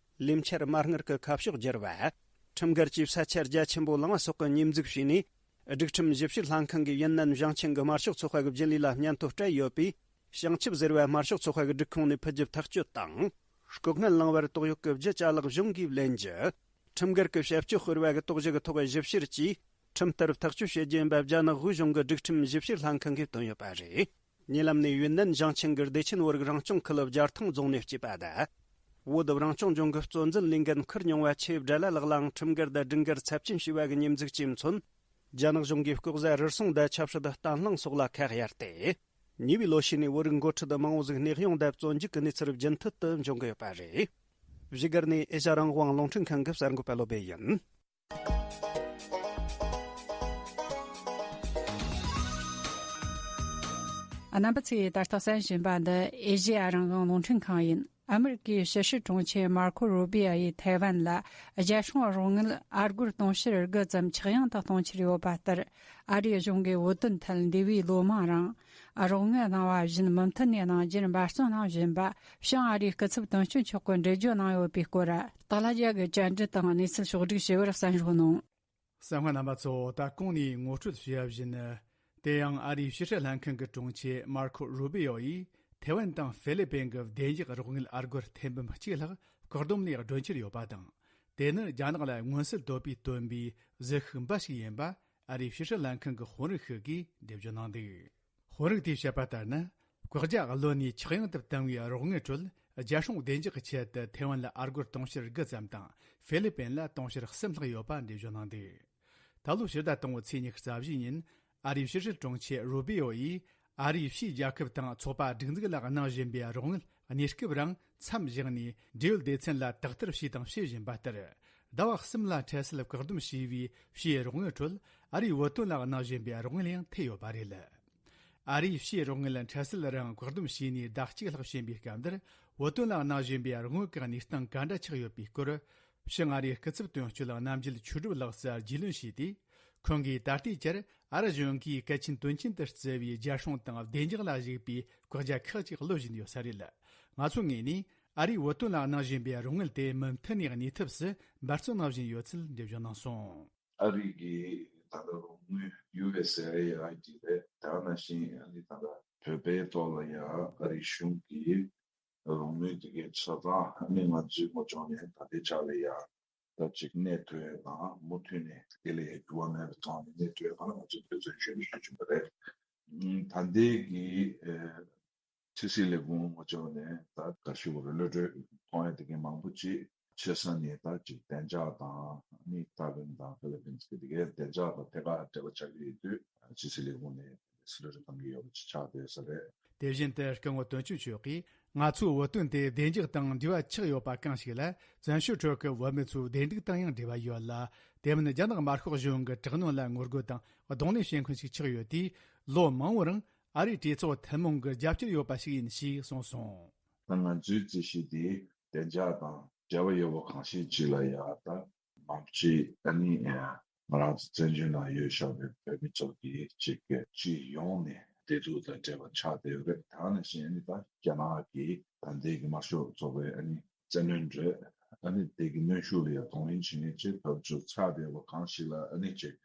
ལས་འཆར་མ་དངུལ་གྱི་ཁ་ཕྱོགས་བསྒྱུར་བ། ཁྲིམས་འགལ་གྱིས་ས་ཆ་རྒྱ་ཆེན་པོ་བླངས་པ་སོགས་ཀྱི་ཉེས་འཛུགས་བྱས་ནས། སྒྲིག་ཁྲིམས་ཞིབ་བཤེར་ལྷན་ཁང་གིས་ཡུན་ནན་ཞིང་ཆེན་གྱི་དམར་ཤོག་ཚོགས་པ་གི་རྒྱུན་ལས་ལ་སྙན་ཐོ་སྤྲད་ཡོད་པས། བྱང་ཆུབ་ཟེར་བའི་དམར་ཤོག་ཚོགས་པ་གི་སྒྲིག་ཁོངས་ནས་ཕུད་རྒྱུ་ཐག་གཅོད་དང་། ལྐོག་རྔན་བླངས་པར་དོགས་ཡོད་ཀྱི་བརྒྱུད་ཅ་ལག་གཞུང་གིས་ལེན་རྒྱུ། ཁྲིམས་འགལ་གྱི་བྱ་སྤྱོད་སྤེལ་བ་གི་དོགས་གཞི་གི་ཐོག་ཞིབ་བཤེར་གྱིས། ཁྲིམས་ལྟར་ཐག་གཅོད་བྱེད་རྒྱུ་ཡིན་པ་རྒྱ་ནག་དབུས་གཞུང་གི་སྒྲིག་ཁྲིམས་ཞིབ་བཤེར་ལྷན་ཁང་གིས་བཏོན་ཡོད་པ་རེད། ཉེ་ལམ་ནས་ཡུན་ནན་ཞིང་ཆེན་གྱི་བདེ་ཆེན་བོད་རིགས་རང་སྐྱོང་ཁུལ་རྒྱལ་ཐང་རྫོང་ནས་སྐྱེས་པ་དང་། བོད་རང་སྐྱོང་ལྗོངས་ཀྱི་གཙོ་འཛིན་ལས་འགན་འཁུར་མྱོང་བ་ཆེ་བྲེལ་ལ་ལགས་ལའང་ཁྲིམས་འགལ་དང་སྒྲིག་འགལ་ཚབས་ཆེན་བྱས་པ་གི་ཉེས་འཛུགས་ཀྱིས་མཚོན། རྒྱ་ནག་གཞུང་གིས་ལྐོག་ཟ་རུལ་སུངས་དང་ཆབ་སྲིད་བརྟན་ལྷིང་སོགས་ལ་ཁ་གཡར་ཏེ། ཉེ་བའི་ལོ་ཤས་ནས་བོད་རིགས་འགོ་ཁྲིད་མང་བོ་ཟིག་ནས་གཡོག་འདེབས་བཙོན་འཇུག་གི་གནས་ཚུལ་རྒྱུན་མཐུད་དུ་འབྱུང་གི་ཡོད་པ་རེད། བཞུགས་སྒར་ནས་ཨེ་ཤ་རང་དབང་རླུང་འཕྲིན་ཁང་གི་གསར་འགོད་པ་བློ་བྷེ་ཡིན། རྣམ་པ་ཚོས་ད་ལྟ་གསན་བཞིན་པ་འདི་ཨེ་ཤེ་ཡ་རང་དབང་རླུང་འཕྲིན་ཁང་ཡིན། ཨ་མེ་རི་ཀའི་ཕྱི་སྲིད་དྲུང་ཆེ་མར་ཁོ་རུ་བི་ཡ་ཡིས་ཐའེ་ཝན་ལ་རྒྱལ་སྲུང་རོགས་དངུལ་ཨ་སྒོར་དུང་ཕྱུར་དགུ་ཙམ་ཆག་ཡང་དུ་གཏོང་འཆར་ཡོད་པ་ལྟར། ཨ་རིའི་གཞུང་གིས་བོད་དོན་ཐད་འདས་པའི་ལོ་མང་རིང་རོགས་དངུལ་གནང་བ་བཞིན་མུ་མཐུད་ནས་གནང་རྒྱུར་འབད་བརྩོན་གནང་བཞིན་པ་བྱང་ཨ་རིའི་སྐུ་ཚབ་དོན་གཅོད་མཆོག་གིས་འགྲེལ་བརྗོད་གནང་ཡོད་པའི་སྐོར། ཏཱ་ལ་རྒྱལ་གྱིས་བཅར་འདྲི་དང་གནས་ཚུལ་ཕྱོགས་བསྒྲིགས་བྱས་པར་གསན་རོགས་གནང་། གསན་མཁན་རྣམ་པ་ཚོ། ད་གོང་ནས་ངོ་སྤྲོད་བྱས་པ་བཞིན། དེ་ཡང་ཨ་རིའི་ཕྱི་སྲིད་ལྷན་ཁང་གི་དྲུང་ཆེ་མར་ཁོ་རུ་བི་ཡོ་ཡིས་ཐེ་ཝན་དང་ཧྥེ་ལི་པིན་གྱི་བདེ་འཇགས་རོགས་དངུལ་ཨ་སྒོར་ཐེར་འབུམ་གཅིག་ལྷག་བཀག་སྡོམ་ལས་སྒྲོལ་འཆར་ཡོད་པ་དང་། དེ་ནི་རྒྱ་ནག་ལ་མངོན་གསལ་དོད་པོས་སྟོན་པའི་གཟི་ཤུགས་འབའ་ཞིག་ཡིན་པ་ཨ་རིའི་ཕྱི་སྲིད་ལྷན་ཁང་གི་དཔོན་རིགས་ཤིག་གིས་འགྲེལ་བརྗོད་གནང་འདུག། དཔོན་རིགས་དེས་བཤད་པ་ལྟར་ན། བཀག་རྒྱ་གློད་ནས་ཆག་ཡང་དུ་བཏང་བའི་རོགས་དངུལ་ཁྲོད། རྒྱལ་སྲུང་བདེ་འཇགས་ཀྱི་ཆེད་དུ་ཐེ་ཝན་ལ་ཨ་སྒོར་དུང་ཕྱུར་དགུ་ཙམ་དང་། ཧྥེ་ལི་པིན་ལ་དུང་ཕྱུར་གསུམ་ལྷག་ཡོད་པ་འགྲེལ་བརྗོད་གནང་འདུག། ད་ལོའི་ཕྱི་ཟླ་དང་པོའི་ཚེས་ཉི་ཤུ་རྩ་བཞི་ཉིན། ཨ་རིའི་ཕྱི་སྲིད་དྲུང་ཆེ་རུ་བི་ཡོ་ཡིས། ཨ་རིའི་ཕྱིའི་རྒྱལ་ཁབ་དང་ཚོགས་པ་སྒྲིག་འཛུགས་ལ་གནང་བཞིན་པའི་རོགས་དངུལ་གནས་སྐབས་རིང་མཚམས་བཞག་ནས། འབྲེལ་ཡོད་སྡེ་ཚན་ལ་དག་ཐེར་བྱས་དང་བྱེད་བཞིན་པ་ལྟར། ཟླ་བ་གསུམ་ལ་འཕྲལ་སེལ་བཀག་སྡོམ་བྱས་པའི་ཕྱིའི་རོགས་དངུལ་ཁྲོད། ཨ་རིའི་བོད་དོན་ལ་གནང་བཞིན་པའི་རོགས་དངུལ་ཡང་ཐེ་ཡོད་པ་རེད། ཨ་རིའི་ཕྱིའི་རོགས་དངུལ་འཕྲལ་སེལ་རིང་བཀག་སྡོམ་བྱས་ནས་ཟླ་གཅིག་ལྷག་ཕྱིན་པའི་སྐབས་འདིར། བོད་དོན་ལ་གནང་བཞིན་པའི་རོགས་དངུལ་གྱི་གནས་སྟངས་ག་འདྲ་ཆགས་ཡོད་པའི་སྐོར། ཕྱི་ཨ་རིའི་སྐུ་ཚབ་དོན་གཅོད་རྣམ་རྒྱལ་ཆོས་གྲུབ་ལགས་སུ་རྒྱུས་ལོན་བྱས་ཏེ། ཁོང་གིས་ད་ལྟའི་ཆར་ཨ་རི་གཞུང་གིས་གལ་ཆེན་དོན་ཆེན་དུ་བརྩི་བའི་རྒྱལ་སྲུང་དང་བདེ་འཇགས་ལ་གཞིགས་པའི་བཀག་རྒྱ་ཁག་ཅིག་གློད་བཞིན་ཡོད་ས་རེད། ང་ཚོའི་ངོས་ནས་ཨ་རིའི་བོད་དོན་ལ་གནང་བཞིན་པའི་རོགས་དངུལ་དེ་མུ་མཐུད་ནས་གནས་ཐབས་སུ་འབད་བརྩོན་གནང་བཞིན་ཡོད་ཚུལ་འགྲེལ་བརྗོད་གནང་སོང་། ཨ་རི་གི་ད་ལྟ་རོགས་དངུལ་ཡུ་ཨེས་ཨེ་ཨའི་ཌི་རེད། དེ་ནང་བཞིན་ཨ་ནི་ད་ལྟ་བོད་པའི་ཐོག་ལ་ཡང་ཨ་རི་གཞུང་གིས་རོགས་དངུལ་དེ་གའི་ཆ་ཚང་ཨ་ནི་ང་ཚོའི་ངོས་ཕྱོགས་ནས་ད་ལྟའི་ཆ་ལ་ཡང་ད་ཅིག་གནས་ཐུབ་ཡ་དང་མུ་མཐུད་ནས་དེ་ལས་འགྱུར་བ་མེད་པའི་ཐོག་ནས་གནས་ཐུབ་ཡ་གང་ལ་ང་ཚོས་འབད་བརྩོན་ཞུ་ཞུ་བཞིན་པ་རེད། ད་ལྟའི་གི་ཕྱི་སྲིད་ལས་ཁུངས་ངོས་ཕྱོགས་ནས་ད་ག་ཞུ་བར་གློད་གྲོལ་གཏོང་ཡ་དེ་གའི་མང་པོ་ཅིག་ཆེ་ས་ནས་ད་ཅིག་བདེ་འཇགས་དང་ནི་ཐའེ་ཝན་དང་ཧྥི་ལི་པིན་གྱི་དེ་གའི་བདེ་འཇགས་དང་ཐད་ཀར་འབྲེལ་བ་ཆགས་ཀྱི་ཡོད་དུས་ཕྱི་སྲིད་ལས་ཁུངས་ནས་གློད་གྲོལ་གཏོང་གི་ཡོད་པ་ཅིག་ཆགས་བསྡད་ས་རེད། དེ་བཞིན་དུ་སྐུ་ངོ་དོན་གཅོད་མཆོག་གིས། ང་ཚོའི་བོད་དོན་དེ་བདེ་འཇགས་དང་འབྲེལ་བ་ཆགས་ཡོད་པ་གང་ཞིག་ལ། བཙན་བྱོལ་ཁྲོད་ཀྱི་བོད་མི་ཚོའི་བདེ་སྡུག་དང་ཡང་འབྲེལ་བ་ཡོད་ལ། དེ་མིན་རྒྱ་ནག་དམར་ཤོག་གཞུང་གི་དྲག་གནོན་ལ་ངོ་རྒོལ་དང་གདོང་ལེན་བྱེད་མཁན་ཞིག་ཆགས་ཡོད་དུས། ལོ་མང་བོའི་རིང་ཨ་རིའི་གྲོས་ཚོགས་ཐུན་མོང་གི་རྒྱབ་སྐྱོར་ཡོད་པ་ཞིག་ཡིན་ཞེས་གསུངས་སོང་། ད་ང་ཚོའི་རྩིས་གཞི་དེ་བདེ་འཇགས་དང་འབྲེལ་བ་ཡོད་པ་གང་ཞིག་ཅིག་ལ་ཡང་ད་མང་ཆེ་ཨ་ནི་ང་རང་ཚོ་བཙན་བྱོལ་ནང་ཡོད་བཞག་པའི་བོད་མི་ཚོ་གི་ཅིག་གི་སྤྱི་ཡོངས་ནས་བདེ་སྡུག་དང་འབྲེལ་བ་ཆགས་བསྡད་ཡོད་རེད། དེ་ནང་བཞིན་ཨ་ནི་ད་རྒྱ་ནག་གི་ད་ལྟའི་གི་དམར་ཤོག་ཚོགས་པའི་ཨ་ནི་བཙན་གནོན་རེད། ཨ་ནི་དེ་གི་གནོན་ཤུགས་ལ་ཡང་གདོང་ལེན་བྱེད་མཁན་ཅིག་བོད་ཚོ་ཆགས་བསྡད་པ་གང་ཞིག་ལ་ཨ་ནི་ཅིག་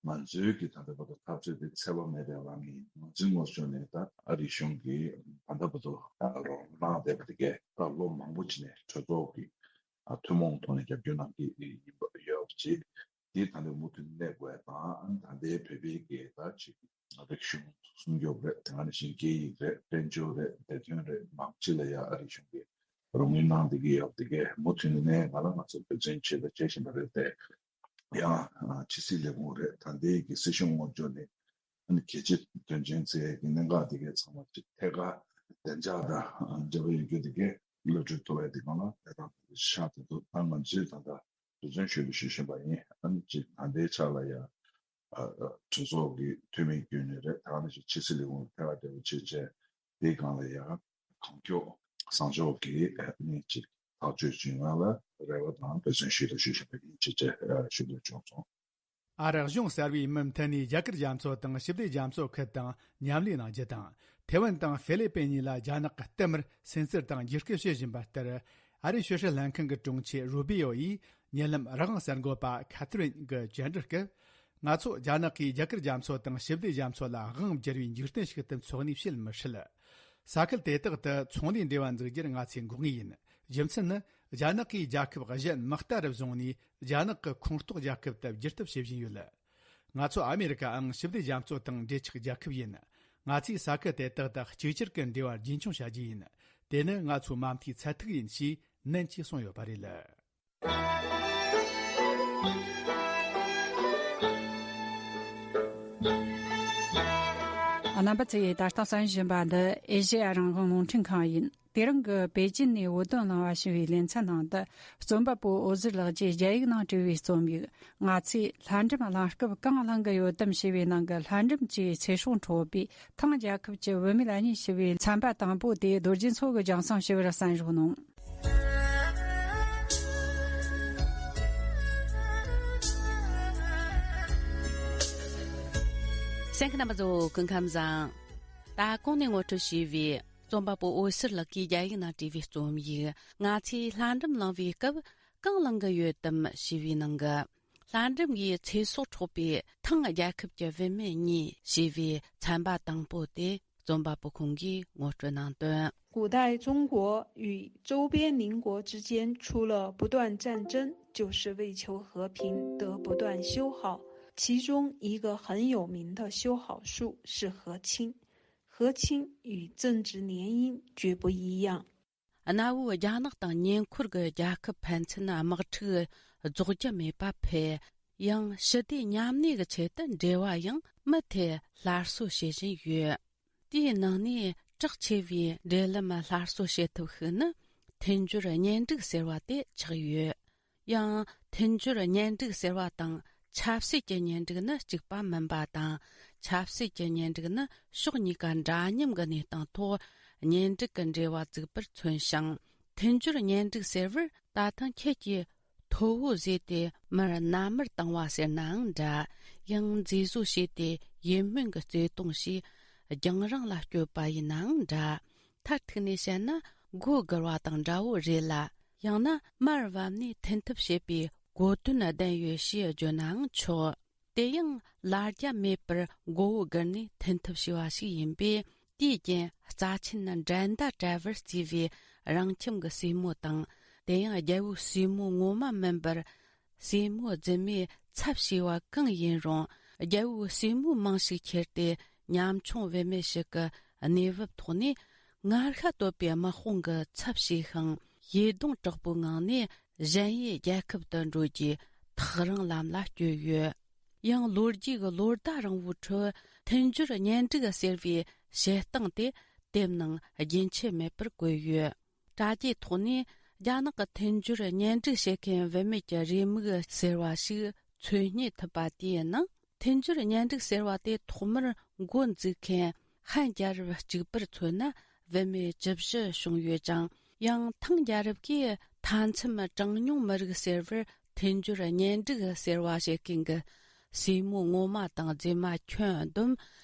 ང་ཚོའི་གི་ད་ལྟ་བར་དུ་འཐབ་རྩོད་དེ་ཚད་པ་མེད་པའི་རང་ཡིན། ང་ཚོའི་ངོས་ཕྱོགས་ནས་ད་ཨ་རིའི་གཞུང་གིས་ད་ལྟ་བར་དུ་ད་རོགས་གནང་བསྡད་པ་དེ་གས་ད་ལོ་མང་པོ་ཅིག་ནས་གྲོས་ཚོགས་ཀྱི་ཐུན་མོང་ཐོག་ནས་རྒྱབ་སྐྱོར་གནང་གི་ཡིན་པ་ཡོད་པ་ཅིག་དེ་ད་ལྟ་མུ་མཐུད་གནས་དགོས་དང་ད་ལྟའི་བོད་པའི་གི་ད་ཅིག་རིག་གཞུང་སྲུང་སྐྱོབ་རེད། དེ་ནང་བཞིན་སྐད་ཡིག་རེད། དཔལ་འབྱོར་རེད། བདེ་དོན་རེད། མང་ཆེ་ལ་ཡང་ཨ་རིའི་གཞུང་གིས་རོགས་དངུལ་གནང་བསྡད་ཀྱི་ཡོད་པ་དེ་གས་མུ་མཐུད་ནས་ང་རང་ང་ཚོ་འབད་བརྩོན་བྱེད་དང་བྱེད་བཞིན་པ་རེད་དེ། ཡང་ཕྱི་སྲིད་ལས་ཁུངས་རེད། ད་ལྟའི་གི་སྲིད་གཞུང་ངོས་ཕྱོགས་ནས་ཨ་ནི་གལ་ཆེ་དོན་ཆེན་བརྩི་ཡས་ཀྱི་གནད་འགག་དེ་གའི་ཚང་མ་ཅིག་ཐད་ཀར་བདེ་འཇགས་དང་འབྲེལ་བ་ཡོད་རྒྱུ་དེ་གའི་གློད་གྲོལ་ཐུབ་པའི་དེ་གང་ལ་དེ་དང་ཤ་དེ་ཚོ་ད་ང་ཚོས་ད་ལྟ་འབད་བརྩོན་ཞུ་དུ་ཞུ་བཞིན་པ་ཡིན། ཨ་ནི་ཅིག་ད་ལྟའི་ཆ་ལ་ཡང་གྲོས་ཚོགས་ཀྱི་འཐུས་མི་བརྒྱུད་ནས་རེད། ད་ནི་ཅིག་ཕྱི་སྲིད་ལས་ཁུངས་ཐད་ཀར་འབྲེལ་བ་བྱེད་བྱས་དེའི་སྒང་ལ་ཡང་གང་མགྱོགས་བཟང་ཕྱོགས་ཀྱི་ཨ་ནི་ཅིག་ཐག་གཅོད་བྱུང་ཡང་ལ་རེ་བ་དང་འབད་བརྩོན་ཞུ་དང་ཞུ་བཞིན་པ་ཡིན་ཅེས་བཅས་ཞུ་འདོད་བྱུང་སོང་། ཨ་རི་གཞུང་གསར་བས་མུ་མཐུད་ནས་རྒྱ་གར་རྒྱ་མཚོ་དང་ཞི་བདེ་རྒྱ་མཚོ་ཁུལ་དང་མཉམ་ལས་གནང་རྒྱུ་དང་། ཐེ་ཝན་དང་ཧྥེ་ལེ་པིན་གཉིས་ལ་རྒྱ་ནག་གིས་བསྟུད་མར་སུན་གཙེར་དང་འཇིགས་སྐུལ་བྱེད་བཞིན་པ་ལྟར། ཨ་རིའི་ཕྱི་སྲིད་ལྷན་ཁང་གི་དྲུང་ཆེ་རུ་བི་ཡོ་ཡིས་ཉེ་ལམ་རང་དབང་གསར་འགོད་པ་ཁ་ཐི་རིན་གྱི་བཅར་འདྲི་སྐབས། ང་ཚོ་རྒྱ་ནག་གིས་རྒྱ་གར་རྒྱ་མཚོ་དང་ཞི་བདེ་རྒྱ་མཚོ་ལ་དབང་བསྒྱུར་བའི་འཇིག་རྟེན་ཞིག་ཏུ་འཚོགས་ནས་བྱེད་མི་སྲིད། ས་ཁུལ་དེ་དག་ཏུ་ཚོང་ལས་འབྲེལ་བ་འཛུགས་རྒྱུར་ང་ཚོས་འགོག་ངེས་ཡིན། རྒྱུ་མཚན་ནི། རྒྱ་ནག་གིས་རྒྱལ་ཁབ་གཞན་དམག་རྟ་རུ་བཟུང་ནས་རྒྱ་ནག་གི་ཁོངས་གཏོགས་རྒྱལ་ཁབ་ཏུ་བསྒྱུར་ཐབས་བྱེད་བཞིན་ཡོད། ང་ཚོ་ཨ་མེ་རི་ཀའང་ཞི་བདེ་རྒྱ་མཚོ་དང་འབྲེལ་ཆགས་རྒྱལ་ཁབ་ཡིན། ང་ཚོས་ས་ཁུལ་དེ་དག་དང་གཅིག་གྱུར་གྱི་འབྲེལ་བ་རྒྱུན་འཁྱོངས་བྱ་རྒྱུ་ཡིན། དེ་ནི་ང་ཚོའི་མ་མཐའི་ཚད་ཐིག་ཡིན་ཞེས་ནན་གྱིས་གསུངས་ཡོད་པ་རེད། རྣམ་པ་ཚོས་ད་ལྟ་གསན་བཞིན་པ་འདི་ཨེ་ཤེ་ཡ་རང་དབང་རླུང་འཕྲིན་ཁང་ཡིན། དེ་རིང་གི་པེ་ཅིན་ནས་བོད་དོན་གླེང་བ་ཞུ་བའི་ལེ་ཚན་ནང་དུ། རྩོམ་པ་པོ་འོད་ཟེར་ལགས་ཀྱིས་རྒྱ་ཡིག་ནང་བྲིས་པའི་རྩོམ་ཡིག་ང་ཚོས་ལྷ་འབྲུམ་གླེང་སྐབས་གང་གླེང་གི་ཡོད་དམ་ཞེས་པའི་ནང་གི་ལྷ་འབྲུམ་གྱི་ཚེ་སྲོག་འཕྲོག་པའི་ཐང་རྒྱལ་ཁབ་ཀྱི་བུད་མེད་གཉིས་ཞེས་པའི་ཚན་པ་དང་པོ་དེ་རྡོ་རྗེ་མཚོ་གིས་རྒྱང་སྲིང་ཞུ་བར་གསན་རོགས་གནང་། གསན་མཁན་རྣམ་པ་ཚོ་སྐུ་ཁམས་བཟང་། ད་གོང་ནས་ངོ་སྤྲོད་བྱས་པའི་རྩོམ་པ་པོ་འོད་ཟེར་ལགས་ཀྱིས་རྒྱ་ཡིག་ནང་བྲིས་པའི་རྩོམ་ཡིག་ང་ཚོས་ལྷ་འབྲུམ་གླེང་བའི་སྐབས་གང་གླེང་གི་ཡོད་དམ་ཞེས་པའི་ནང་གི། ལྷ་འབྲུམ་གྱི་ཚེ་སྲོག་འཕྲོག་པའི་ཐང་རྒྱལ་ཁབ་ཀྱི་བུད་མེད་གཉིས་ཞེས་པའི་ཚན་པ་དང་པོ་དེ་རྩོམ་པ་པོ་ཁོང་གིས་ངོ་སྤྲོད་གནང་དོན། 古代中国与周边邻国之间，除了不断战争，就是为求和平的不断修好。其中一个很有名的修好术是和亲。和亲与政治联姻绝不一样。 གནའ་བོའི་རྒྱ་ནག་དང་ཉེ་འཁོར་གྱི་རྒྱལ་ཁབ་ཕན་ཚུན་དམག་འཁྲུག་རྫོགས་རྒྱུ་མེད་པ་འཕེལ། ཡང་ཞི་བདེ་མཉམ་གནས་ཀྱི་ཆེད་དུ་འབྲེལ་བ་ཡང་མུ་མཐུད་སླར་གསོ་བྱེད་བཞིན་ཡོད། དེའི་ནང་ནས་གྲགས་ཆེ་བའི་འབྲེལ་ལམ་སླར་གསོ་བྱེད་ཐབས་ཤིག་ནི་མཐུན་སྦྱོར་གཉེན་སྒྲིག་ཟེར་བ་དེ་ཆགས་ཡོད། ཡང་མཐུན་སྦྱོར་གཉེན་སྒྲིག་ཟེར་བ་དང་ཆབ་སྲིད་ཀྱི་གཉེན་སྒྲིག་ནི་གཅིག་པ་མིན་པ་དང་། ཆབ་སྲིད་ཀྱི་གཉེན་སྒྲིག་ནི་ཕྱོགས་གཉིས་ཀ་འདྲ་མཉམ་གྱི་གནས་སྟངས་ཐོག་གཉེན་སྒྲིག་གི་འབྲེལ་བ་བཙུགས་པར་མཚོན་ཞིང་། མཐུན་སྦྱོར་གཉེན་སྒྲིག་ཟེར་བར་ད་ཐེངས་ཁྱེད་ཀྱིས་ཐོ་བོ་བཟོས་ཏེ་མར་མནའ་མར་བཏང་བ་ཟེར་ནའང་འདྲ། ཡང་མཛེས་བཟོ་བྱས་ཏེ་ཡིད་སྨོན་གྱི་བརྩེ་དུང་ཞིག་རྒྱང་རིང་ལ་བསྐྱོད་པ་ཡིན་ནའང་འདྲ། མཐར་ཐུག་ནས་བཤད་ན་མགོ་སྒུར་བ་དང་འདྲ་བོ་རེད་ལ། ཡང་ན་མར་བབས་ནས་འཐེན་ཐབས་བྱེད་པའི་གོ་དོན་ལྡན་ཡོད་ཞེས་བརྗོད་ནའང་ཆོག་དེ་ཡང་ལ་རྒྱ་མེད་པར་མགོ་བོ་སྒུར་ནས་འཐེན་ཐབས་བྱས་པ་ཞིག་ཡིན་པས། དེའི་རྐྱེན་རྩ་ཆེན་ནི་འགྲན་ཟླ་བྲལ་བར་བརྩིས་པའི་རང་ཁྱིམ་གྱི་སྲས་མོ་དང་། དེ་ཡང་རྒྱལ་པོའི་སྲས་མོ་ངོ་མ་མིན་པར། སྲས་མོ་རྫུན་མའི་ཚབ་བྱས་པ་གང་ཡིན་རུང་། རྒྱལ་པོའི་སྲས་མོའི་མིང་ཞིག་ཁྱེར་ཏེ་ཉམ་ཆུང་བུད་མེད་ཞིག་གི་གནས་བབ་ཐོག་ནས་ངར་ཤ་དོད་པའི་དམག་དཔུང་གི་ཚབ་བྱས་ཤིང་། ཡིད་གདུང་དྲག་པོའི་ངང་ནས་གཞན་ཡུལ་རྒྱལ་ཁབ་ཏུ་འགྲོ་རྒྱུའི་ཐག་རིང་ལམ་ལ་བསྐྱོད་ཡོད། ཡང་ལོ་རྒྱུས་ཀྱི་ལོ་ཟླ་རིང་བོའི་ཁྲོད་མཐུན་སྦྱོར་གཉེན་སྒྲིག་ཟེར་བའི་བྱེད་སྟངས་དེ་དེབ་ནང་རྒྱུན་ཆད་མེད་པར་བཀོད་ཡོད། དྲ་རྒྱའི་ཐོག་ནས་རྒྱ་ནག་གི་མཐུན་སྦྱོར་གཉེན་སྒྲིག་བྱེད་མཁན་བུད་མེད་ཀྱི་རེའུ་མིག་ཟེར་བ་ཞིག་འཚོལ་རྙེད་ཐུབ་པ་དེའི་ནང་། མཐུན་སྦྱོར་གཉེན་སྒྲིག་ཟེར་བ་དེ་ཐོག་མར་འགོ་འཛུགས་མཁན་ཧན་རྒྱལ་རབས་གཅིག་པར་མཚོན་ན་བུད་མེད་བཅུ་བཞི་བྱུང་ཡོད་ཅིང་། ཡང་ཐང་རྒྱལ་རབས་ཀྱིས་མཐའ་མཚམས་གྲངས་ཉུང་མི་རིགས་ཟེར་བར་མཐུན་སྦྱོར་གཉེན་སྒྲིག་ཟེར་བ་བྱེད་མཁན་གྱི་སྲས་མོ་ངོ་མ་དང་རྫུན་མ་ཁྱོན་བསྡོམས་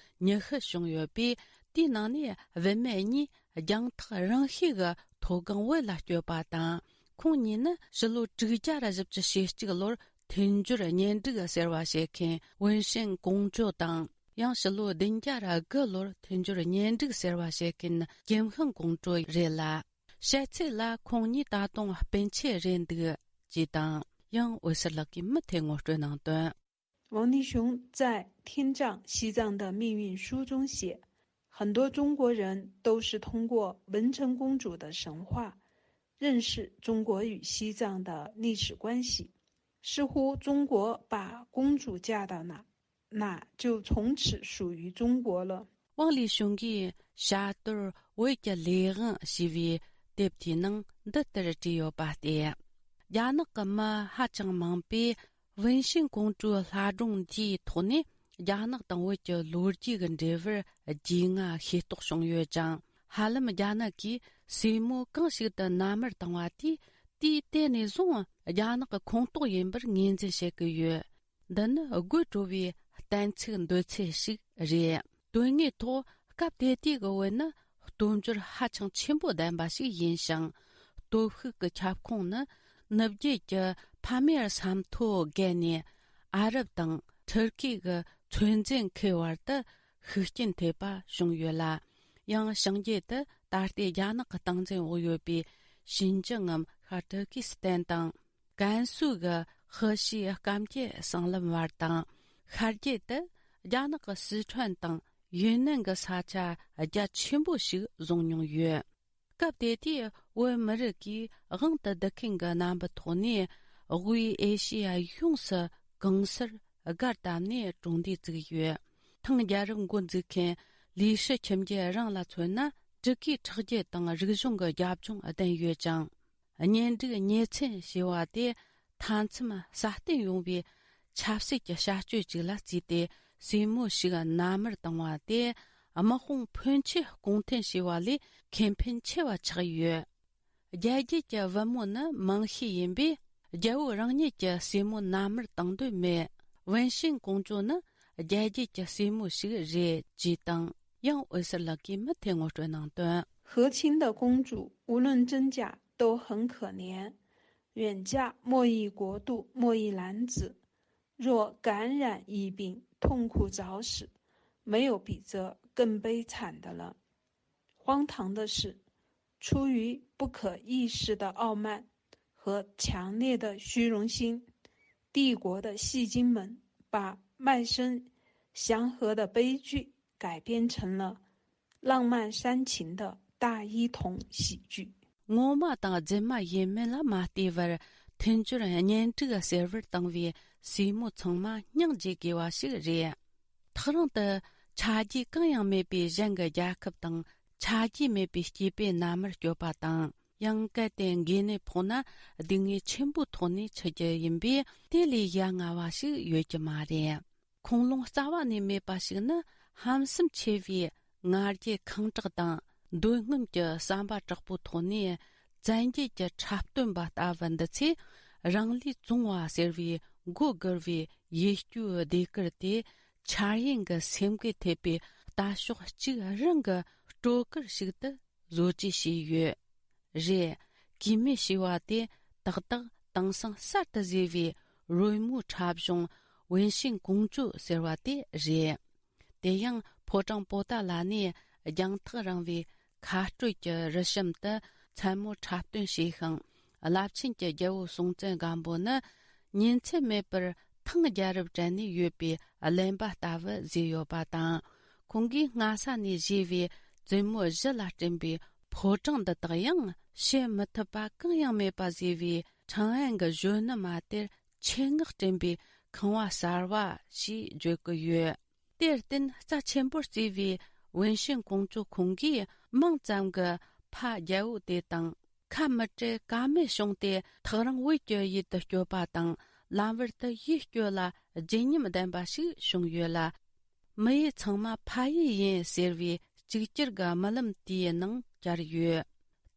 ཉི་ཤུ་བྱུང་ཡོད་པས། དེའི་ནང་ནས་བུད་མེད་གཉིས་རྒྱང་ཐག་རིང་ཤོས་ཀྱི་མཐོ་སྒང་བོད་ལ་བསྐྱོད་པ་དང་། ཁོང་གཉིས་ནི་ཕྱི་ལོ་དྲུག་བརྒྱ་ར་བཞི་བཅུ་ཞེ་གཅིག་ལོར་མཐུན་སྦྱོར་གཉེན་སྒྲིག་ཟེར་བ་བྱེད་མཁན་ཝུན་ཤིན་ཀོང་ཀྲོ་དང་། ཡང་ཕྱི་ལོ་བདུན་བརྒྱ་ར་དགུ་ལོར་མཐུན་སྦྱོར་གཉེན་སྒྲིག་ཟེར་བ་བྱེད་མཁན་ཀྱིམ་ཤིན་ཀོང་ཀྲོ་རེད་ལ། བཤད་ཚུལ་ལ་ཁོང་གཉིས་ད་དུང་སྤུན་མཆེད་རེད་འདུག་ཅེས་དང་། ཡང་འོད་ཟེར་ལགས་ཀྱིས་མུ་མཐུད་ངོ་སྤྲོད་གནང་དོན། 王立雄在《听障西藏的命运》书中写，很多中国人都是通过文成公主的神话认识中国与西藏的历史关系。似乎中国把公主嫁到哪，哪就从此属于中国了。 ཝང་ལི་ཞུང་གིས་བྱ་དོར་བོད་ཀྱི་ལས་དབང་ཞེས་པའི་དེབ་དེའི་ནང་འདི་ལྟར་བྲིས་ཡོད་པ་སྟེ། རྒྱ་ནག་གི་མི་ཧ་ཅང་མང་པོས་ཝུན་ཤིན་ཀོང་ཀྲུའི་ལྷ་སྒྲུང་འདིའི་ཐོག་ནས་རྒྱ་ནག་དང་བོད་ཀྱི་ལོ་རྒྱུས་ཀྱི་འབྲེལ་བར་རྒྱུས་མངའ་ཤེས་རྟོགས་བྱུང་ཡོད་ཅིང་། ཧ་ལམ་རྒྱ་ནག་གིས་སྲས་མོ་གང་ཞིག་ཏུ་མནའ་མར་བཏང་བ་དེས་དུས་དེ་ནས་བཟུང་རྒྱ་ནག་གི་ཁོངས་གཏོགས་ཡིན་པར་ངོས་འཛིན་བྱེད་ཀྱི་ཡོད། འདི་ནི་དགོད་བྲོ་བའི་གཏན་ཚིགས་འདོད་ཚུལ་ཞིག་རེད། དོན་དངོས་ཐོག་སྐབས་དེ་དུས་ཀྱི་བོད་ནི་སྟོབས་འབྱོར་ཧ་ཅང་ཆེན་པོ་ལྡན་པ་ཞིག་ཡིན་ཞིང་། སྟོབས་ཤུགས་ཀྱི་ཁྱབ་ཁོངས་ནི་ནུབ་རྒྱུད་ཀྱི་ཕ་མེས་ས་མཐོ་བརྒལ་ནས་ཨ་རབ་དང་ཐུར་ཀི་གི་ཚོད་འཛིན་ཁུལ་བར་དུ་ཤུགས་རྐྱེན་ཐེབས་པ་བྱུང་ཡོད་ལ། ཡང་བྱང་རྒྱུད་དུ་ད་ལྟའི་རྒྱ་ནག་གི་སྟངས་འཛིན་འོག་ཡོད་པའི་ཞིན་ཅི་ངམ་ཤར་ཏུར་ཀི་སི་ཐན་དང་། ཀན་སུའུ་གི་ཧི་ཤི་སྐམ་སྐྱེད་སྲང་ལམ་བར་དང་ ཁ་རྒྱུད་དུ་རྒྱ་ནག་གི་སི་ཁྲོན་དང་ཡུན་ནན་གྱི་ས་ཆ་རྒྱ་ཆེན་པོ་ཞིག་བཟུང་མྱོང་ཡོད། སྐབས་དེ་དུས་བོད་མི་རིགས་ཀྱིས་དབང་དུ་བསྡུ་མཁན་གྱི་རྣམ་པའི་ཐོག་ནས་དབུས་ཨེ་ཤེ་ཡ་ཡོངས་སུ་གང་སར་སྒར་བཏབ་ནས་གྲོང་སྡེ་བཙུགས་ཡོད། ཐང་རྒྱལ་རབས་འགོ་འཛུགས་མཁན་ལི་ཧྲི་ཁྱིམ་རྒྱུད་རང་ལ་མཚོན་ན། སྤྲུལ་སྐུའི་ཁྲག་རྒྱུད་དང་རིག་གཞུང་གི་རྒྱབ་ལྗོངས་ལྡན་ཡོད་ཅིང་། གཉེན་སྒྲིག་གཉེན་ཚན་ཞེས་པ་དེ་མཐའ་མཚམས་སྲ་བརྟན་ཡོང་བའི་ཆབ་སྲིད་ཀྱི་བྱ་སྤྱོད་ཅིག་ལ་བརྩིས་ཏེ། སྲས་མོ་ཞིག་མནའ་མར་བཏང་བ་དེ་དམག་དཔུང་ཕོན་ཆེ་སྐོང་འཐེན་བྱས་པ་ལས་ཁེ་ཕན་ཆེ་བ་ཆགས་ཡོད། རྒྱལ་རྒྱུད་ཀྱི་བུ་མོ་ནི་མང་ཤས་ཡིན་པས། རྒྱལ་པོ་རང་ཉིད་ཀྱི་སྲས་མོ་མནའ་མར་བཏང་འདོད་མེད། ཝུན་ཤིན་ཀོང་ཇོ་ནི་རྒྱལ་རྒྱུད་ཀྱི་སྲས་མོ་ཞིག་རེད་ཅེས་དང་། ཡང་འོད་ཟེར་ལགས་ཀྱིས་མུ་མཐུད་ངོ་སྤྲོད་གནང་དོན། 和亲的公主无论真假都很可怜，远嫁莫逆国度莫逆男子，若感染疫病，痛苦早死，没有比这更悲惨的了。荒唐的是，出于不可一世的傲慢和强烈的虚荣心，帝国的戏精们把卖身祥和的悲剧改编成了浪漫煽情的大一统喜剧。 ངོ་མ་དང་རྫུན་མ་ཡིན་མིན་ལ་མ་ལྟོས་པར། མཐུན་སྦྱོར་གཉེན་སྒྲིག་ཟེར་བར་བཏང་བའི་སྲས་མོ་ཚང་མ་སྙིང་རྗེ་དགོས་པ་ཞིག་རེད། ཐག་རིང་དུ་ཆ་རྒྱུས་གང་ཡང་མེད་པའི་གཞན་གྱི་རྒྱལ་ཁབ་དང་། ཆ་རྒྱུས་མེད་པའི་སྐྱེས་པའི་མནའ་མར་སྐྱོད་པ་དང་། ཡང་གལ་ཏེ་འགོས་ནད་ཕོག་ན། སྡུག་བསྔལ་ཆེན་པོའི་ཐོག་ནས་འཆི་རྒྱུ་ཡིན་པས། དེ་ལས་ཡ་ང་བ་ཞིག་ཡོད་ཀྱི་མ་རེད། ཁུངས་ལུང་རྩ་བ་ནས་མེད་པ་ཞིག་ནི། ཧམ་སེམས་ཆེ་བའི་ང་རྒྱལ་ཁེངས་དྲེགས་དང་། འདོད་རྔམ་གྱི་བསམ་པ་དྲག་པོའི་ཐོག་ནས། བཙན་རྒྱལ་གྱི་འཁྲབ་སྟོན་པ་ལྟ་བུ་འདི་ཚོས། རང་ལུས་བཙོང་བ་ཟེར་བའི་མགོ་སྒུར་བའི་ཡིད་སྐྱོའི་ཟློས་གར་དེ། འཆར་ཡན་གྱི་སེམས་འགུལ་ཐེབས་པའི་ལྟ་ཕྱོགས་གཅིག་རང་གི་སྤྲོ་གར་ཞིག་ཏུ་བཟོ་བཅོས་བྱས་ཡོད། རེད། གུས་མོས་ཞེས་པ་དེ་ཏག་ཏག་དེང་སང་གསར་དུ་བཟོས་པའི་རོལ་མོའི་འཁྲབ་གཞུང་ཝུན་ཤིན་ཀོང་ཇོ་ཟེར་བ་དེ་རེད། དེ་ཡང་ཕོ་བྲང་པོ་ཏཱ་ལ་ནས་རྒྱང་ཐག་རིང་བའི་མཁའ་སྤྲོད་ཀྱི་རི་གཤམ་དུ་མཚན་མོར་འཁྲབ་སྟོན་བྱས་ཤིང་། རླབས་ཆེན་གྱི་རྒྱལ་པོ་སྲོང་བཙན་སྒམ་པོ་ནི་ཉིན་མཚན་མེད་པར་ཐང་རྒྱལ་རབས་དྲན་ནས་ཡོད་པའི་གླེན་པ་ལྟ་བུ་བཟོས་ཡོད་པ་དང་། ཁོང་གིས་སྔ་ས་ནས་བཞེས་པའི་བཙུན་མོ་བཞི་ལ་སྤྲིན་པའི་ཕོ་བྲང་འདི་དག་ཡང་བཤད་མི་ཐུབ་པ་གང་ཡང་མེད་པ་བཟོས་པའི་ཁྲང་ཨན་གྱི་གཞོན་ནུ་མ་དེར་ཆེད་མངགས་སྤྲིན་པའི་ཁང་བ་གསར་བ་ཞེས་བརྗོད་ཀྱི་ཡོད། དེར་བརྟེན་རྩ་ཆེན་པོར་བརྩིས་པའི་ཝུན་ཤིན་ཀོང་ཇོ་ཁོང་གིས་མིང་ཙམ་གྱི་ཕ་རྒྱལ་པོ་དེ་དང་། ཁ་མི་བྲལ་ཀ་མེད་བྱུང་སྟེ། ཐག་རིང་བོད་ཀྱི་ཡུལ་དུ་བསྐྱོད་པ་དང་། ལམ་བར་དུ་ཡིད་སྐྱོ་ལ་བརྗིད་ཉམས་ལྡན་པ་ཞིག་བྱུང་ཡོད་ལ། མི་ཡུལ་ཚང་མ་ཕ་ཡུལ་ཡིན་ཟེར་བའི་གཅིག་གྱུར་གྱི་རྨི་ལམ་དེའི་ནང་གྱར་ཡོད།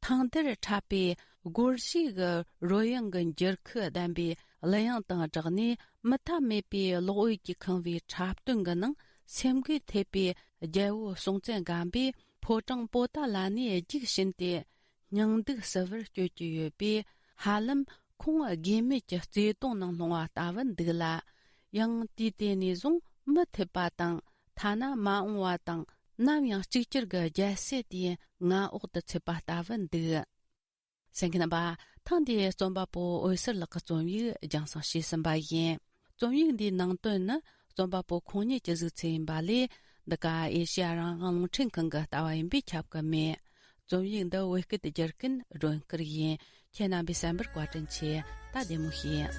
ཐང་དེར་འཁྲབ་པའི་སྒོར་གཞས་ཀྱི་རོལ་དབྱངས་ཀྱི་འགྱུར་ཁུག་ལྡན་པའི་གླུ་དབྱངས་དང་སྦྲགས་ནས། མུ་མཐའ་མེད་པའི་གློག་འོད་ཀྱིས་ཁེངས་པའི་འཁྲབ་སྟོན་གྱི་ནང་སེམས་འགུལ་ཐེབས་པའི་རྒྱལ་པོ་སྲོང་བཙན་སྒམ་པོས་ཕོ་བྲང་པོ་ཏཱ་ལ་ནས་རྒྱུགས་ཕྱིན་ཏེ། སྙིང་སྡུག་ཟུར་པར་སྐྱོད་ཀྱི་ཡོད་པས། ཧ་ལམ་ཁོང་དགོས་མེད་ཀྱི་བརྩེ་དུང་ནང་ལྷུང་བ་ལྟ་བུ་འདུག་ལ། ཡང་དུས་དེ་ནས་བཟུང་མུ་མཐུད་པ་དང་། ཐ་ན་མ་འོངས་པ་དང་ནམ་ཡང་གཅིག་གྱུར་གྱི་རྒྱལ་སྲིད་དེའི་མངའ་འོག་ཏུ་ཚུད་པ་ལྟ་བུ་འདུག། གསན་མཁན་རྣམ་པ། ཐེངས་འདིའི་རྩོམ་པ་པོ་འོད་ཟེར་ལགས་ཀྱི་རྩོམ་ཡིག་རྒྱང་སྲིང་བྱས་ཟིན་པ་ཡིན། རྩོམ་ཡིག་འདིའི་ནང་དོན་ནི་རྩོམ་པ་པོ་ཁོང་ཉིད་ཀྱི་གཟིགས་ཚུལ་ཡིན་པ་ལས། འདི་ག་ཨེ་ཤེ་ཡ་རང་དབང་རླུང་འཕྲིན་ཁང་གི་ལྟ་བ་ཡིན་པས་ཁྱབ་ཀྱི་མེད། རྩོམ་ཡིག་འདི་བོད་སྐད་དུ་བསྒྱུར་མཁན་སྒྲོན་དཀར་ཡིན། ཁྱེད་རྣམ་པས་གསན་པར་བཀའ་དྲིན་ཆེ། ད་བདེ་མོ་བྱོས།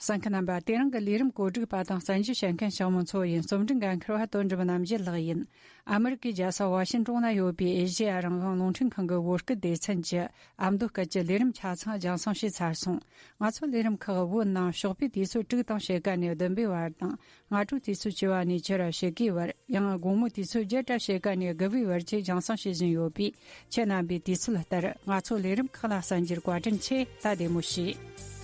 གསན་མཁན་རྣམ་པ། དེ་རིང་གི་ལས་རིམ་གོ་སྒྲིག་པ་དང་གསན་རྒྱུ་བྱེད་མཁན་ཞང་མོ་མཚོ་ཡིན། རྩོམ་སྒྲིག་འགན་འཁུར་བ་དོན་གྲུབ་རྣམ་རྒྱལ་ལགས་ཡིན། ཨ་མི་རི་ཀའི་རྒྱལ་ས་ཝ་ཤིན་ཀྲོང་ན་ཡོད་པའི་ཨེ་ཤེ་ཡ་རང་དབང་རླུང་འཕྲིན་ཁང་གི་བོད་སྐད་སྡེ་ཚན་གྱི་ཨ་མདོ་སྐད་ཀྱི་ལས་རིམ་ཆ་ཚང་རྒྱང་སྲིང་བྱས་ཚར་སོང་། ང་ཚོ་ལས་རིམ་ཁག་བོད་ནང་ཞོགས་པའི་དུས་ཚོད་དྲུག་དང་ཕྱེད་ཀ་ནས་བདུན་པའི་བར་དང་། སྔ་དྲོའི་དུས་ཚོད་བཅུ་པ་ནས་ཕྱི་རུ་ཕྱེད་ཀའི་བར། ཡང་དགོང་མོའི་དུས་ཚོད་བརྒྱད་དང་ཕྱེད་ཀ་ནས་དགུ་པའི་བར་བཅས་རྒྱང་སྲིང་བྱེད་བཞིན་ཡོད་པས། ཁྱེད་རྣམ་པས་དུས་ཚོད་ལྟར་ང་ཚོ་ལས་རིམ་ཁག་ལ་གསན་རྒྱུར་བཀའ་དྲིན་ཆེ། ད་བདེ་མོ་བྱོས།